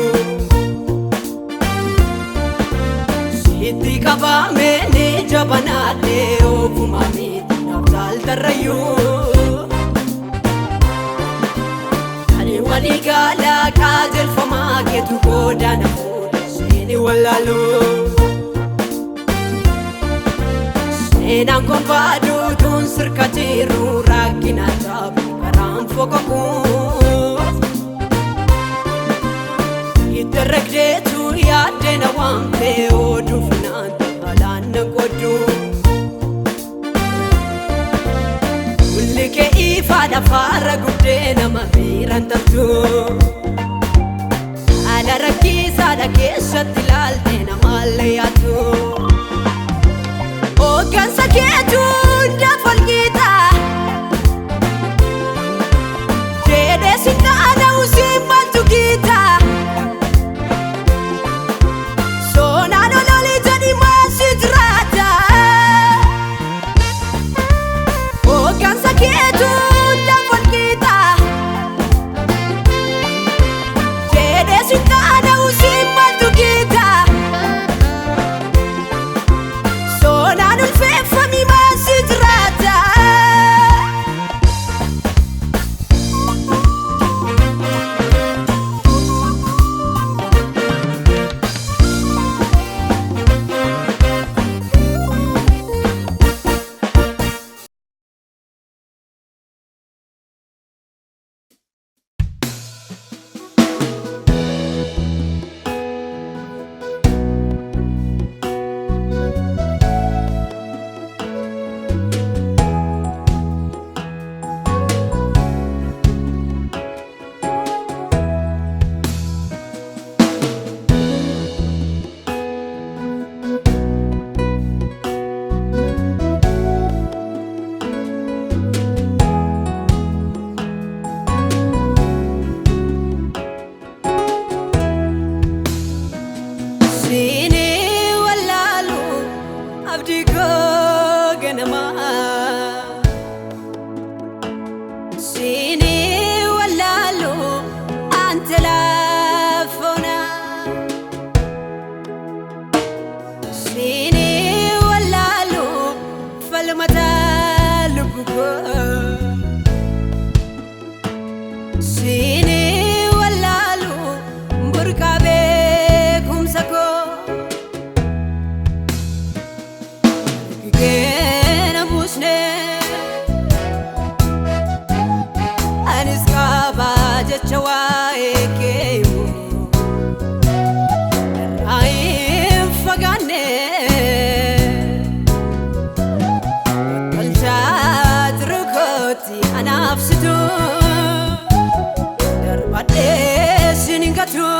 Speaker 1: Sitti qabamee ni jabanaadhee ofumaa miti naaf taaltarrayyuu. Ani walii galaa qajeelfamaa keetu godaana fuudha seeni wallaaluu. Seenaan kun baaduutuun sirka jiru rakkina jaabu karaan fogogu. Itti ragdeetu yaaddee na waamtee oduu funaan alaan na godhu. Kulli kee ifaadha faara guddee nama biiraan tartu. Haala rakkisaadha keessatti ilaaltee namaallee yaatu. Hooggansa keetu hunda folqixa. Jedhee si taana usiin maaltu giita. Soonaan ololii jedhi maal si jiraata. Hooggansa keetu hunda folqixa. Jedhee si taana usiin maaltu giita. Soonaan ulfeeffami maal si jiraata. Siini wallaalu abdii koo ganamaa. Siini wallaalu aan telefoona. Siini wallaalu falmata lubbu koo. Siini wallaalu burqaa beekumsa koo. Keena buusne anis qaba jecha waa'ee kee himu irraa hin fagaanne tolchaa jiru kooti anaaf situ darbadhee sin hin gatu.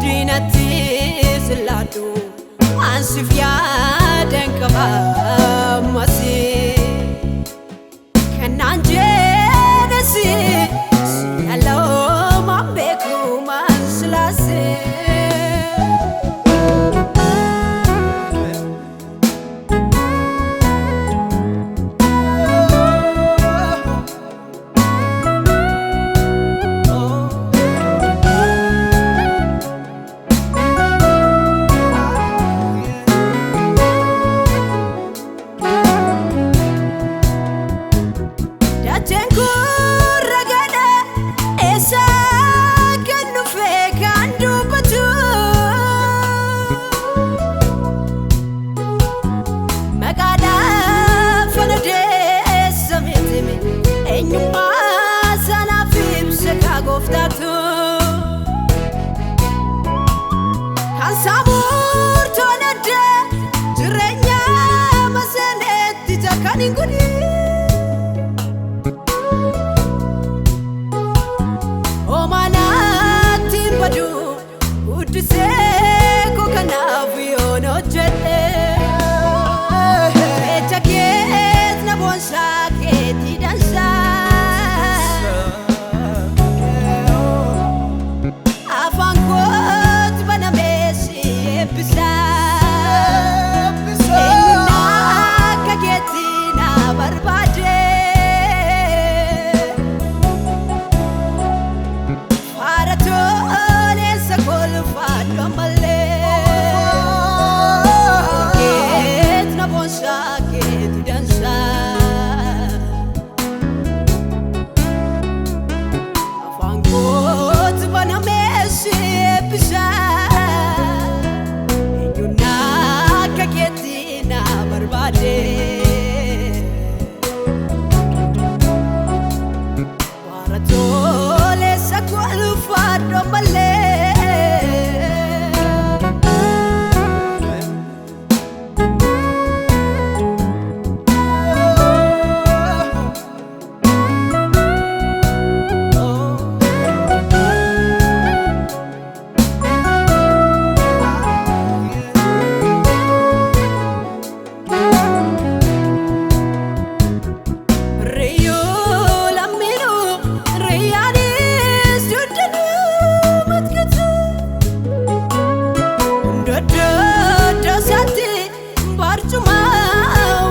Speaker 1: Diinatti sillaadhu ansiif yaadan qaba ammas. Kanaan jedhesi si aloomaan beekumaan silaase. Dacheen kun ragaadha eessa kan dhufe kan dubbatu. Maqaadhaaf fana deessa miti eenyummaa sanaaf ibsa kaa gooftaatu. Kan saaburtoon adda jireenya maseenetti jakkan hin godhin. Omaanaatti hin badu guddisee koo kanaaf yoon hojjedhe. Jecha keet na boonsaa keetii dansaa. ulfaadhu ammallee. Keet na boonsaa keetu dansaa. Afaan kootu banamee si eebbisaa. Eenyuun akka keetti na barbaade. Waara toleessa koo ulfaadhu ammallee. Riyyuu lammiinuu riyyaanis duddanuu matkatu. Doddoddo isaatti barcuma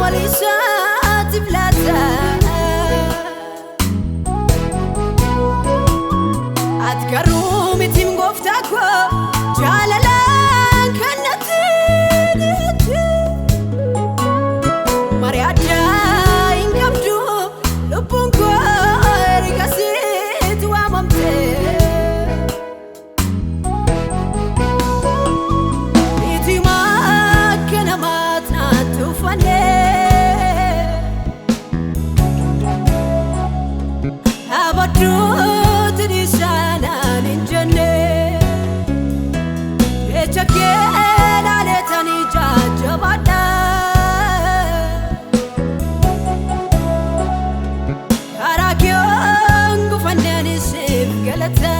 Speaker 1: waliisaatti filata. Ati garuu mitiin gooftaa koo jaalalaan kan natti dhiyaate. Marii addaa hin qabdu lubbuun koo erga sitti waamamte. Itima akka namaatti natti uffanne. Abadduutti dhiisanaan hin jenne. Jecha kee laaleetanii jajjabaadha. Karaa kee gufanneen siif galata.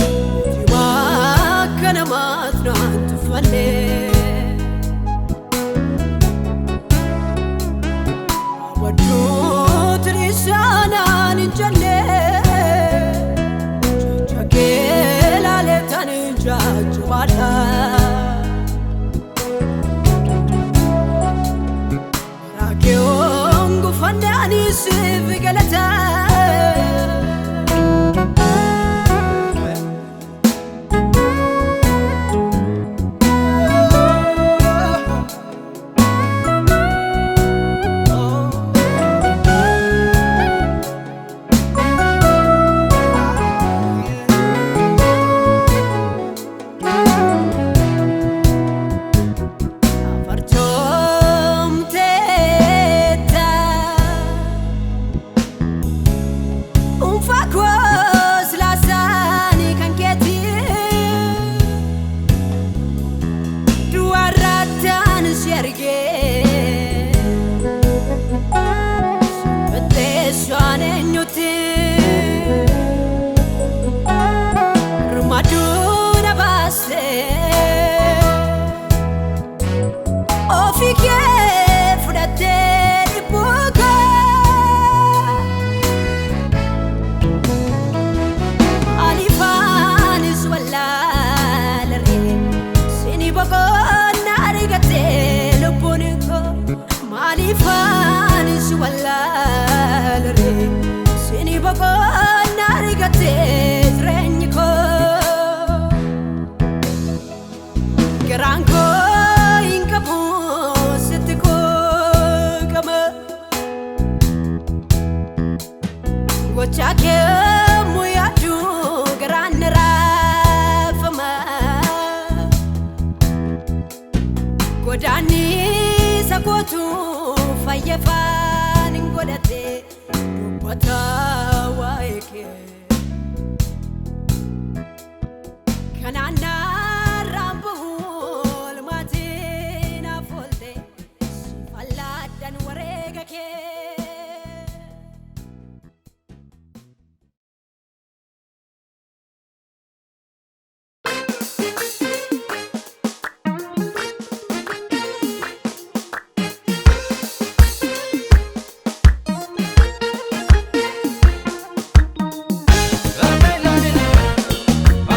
Speaker 1: Itima akka namaatti natti uffanne. Abadduutti dhiisanaan hin jenne. Jecha kee laaleetanii jajjabaadha. Rakeewwan gufannaan siif galata. Afartoomteetta. Dhuunfaa koos laasaanii kan keeti. Duwwaarrattaan si argee. Qixxeessaan eenyuti? Birmaduu na baasee. Ofii kee fudhattee dhibbuu koo. Alifaanis wallaalaree sini boqonnaa argattee lubbuun koo. Maaliifaanis wallaalaree sini boqonnaa argattee jireenyi koo. Garaan koo hin qabu sitti quuqama. Gochaa kee yaadu garaan ni raafama. Godaannisa kootu fayyafaan hin godhate dubbata waa'ee kee. Kanaan narraan bahu olmaatiin naaf oolte fallaadhaan wareega kee.
Speaker 2: La la la la.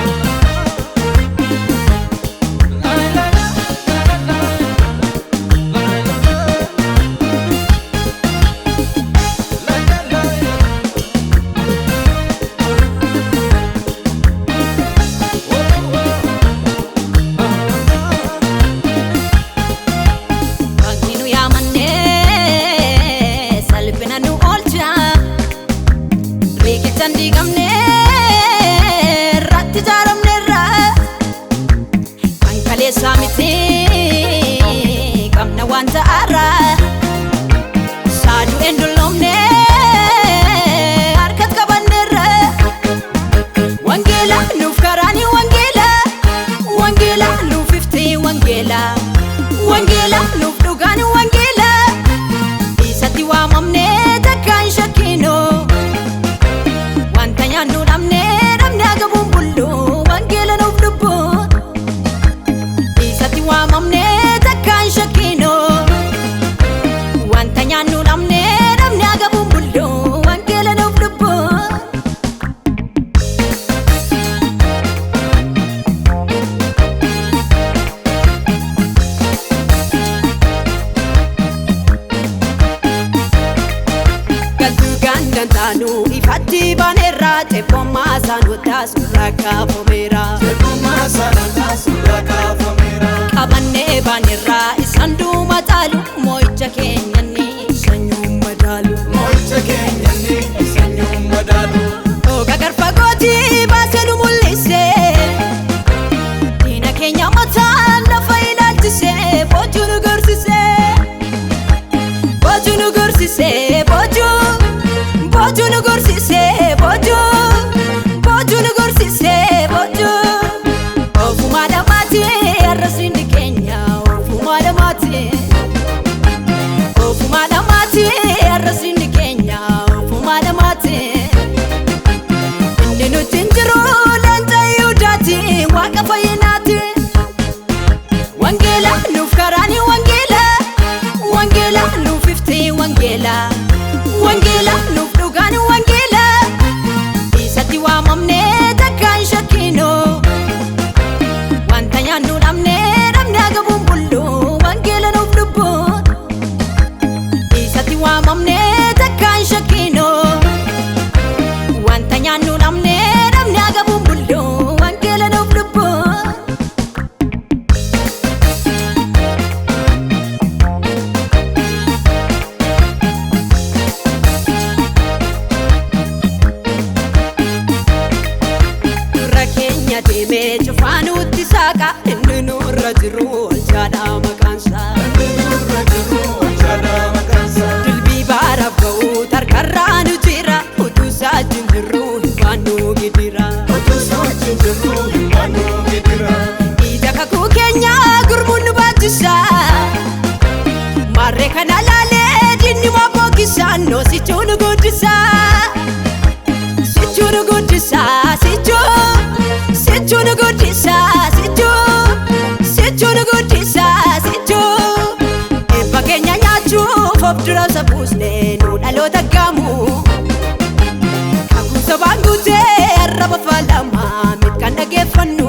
Speaker 1: Miti qabna wanta haaraa saaduu hin dulloomne harkas qabanneerra. Wangeela nuuf karaani wangeela, wangeela nuuf ifti wangeela, wangeela nuuf dhugaani wangeela. Isatti waamamne takka hin shakkinu, wanta nyaannu dhabne dhabne agabuun bullu wangeela nuuf lubbu. Isatti waamamne takka hin shakkinu, wanta nyaannu dhabne dhabne agabuun bullu wangeela nuuf lubbu. Galtuu gandaan taanu ifatti baaneerra, ceephomaa saanota suuraa kaafameera. Qabannee baaneerra isaan duuma caalu, moo'icha keenyanni sanyuun madaalu. Dhooqa garfagootii baasee nu mul'ise, diina keenya mataan lafa ilaalchise, boojuu nu gorsise. Boojuu nu gorsise, boojuu, boojuu nu gorsise, boojuu, boojuu nu gorsise, boojuu. Ofumaa lamaati arrasni keenya, ofumaa lamaati. Ofumaa lamaati arrasni keenya, ofumaa lamaati. Inni nuti hin jiru leenca Yihudaati, waaqa fayyinaati. Wangeela nuuf karaani wangeela, wangeela nuuf ifti wangeela, wangeela nuuf dhugaani wangeela. Isatti waamamne takka hin shakkinu, wanta nyaannu dhabne dhabne agabuun bullu wangeela nuuf lubbu. Isatti waamamne takka hin shakkinu, wanta nyaannu dhabne dhabne agabuun bullu wangeela nuuf lubbu. Dura keenya deemee cufaanutti saaqa, inni nurra jiru olchaadha maqaansaa. Dilbii baaraaf ga'u tarkarraa nu jira, utuu isaa wajjin jirru hin baannu gidira. Ija kakuu keenya gurmuun nu baachisa, maarree kana laalee diinni waa bookisa, noosichuu nu guddisa. Sichuu nu guddisa, sichuu, sichuu nu guddisa, sichuu, sichuu nu guddisa, sichuu. Eebba keenya nyaachuuf of dura isa buusne nu dhaloota gaamu. Kakuu sabaan guutee arraba faalamaa mit kan dhageeffannu.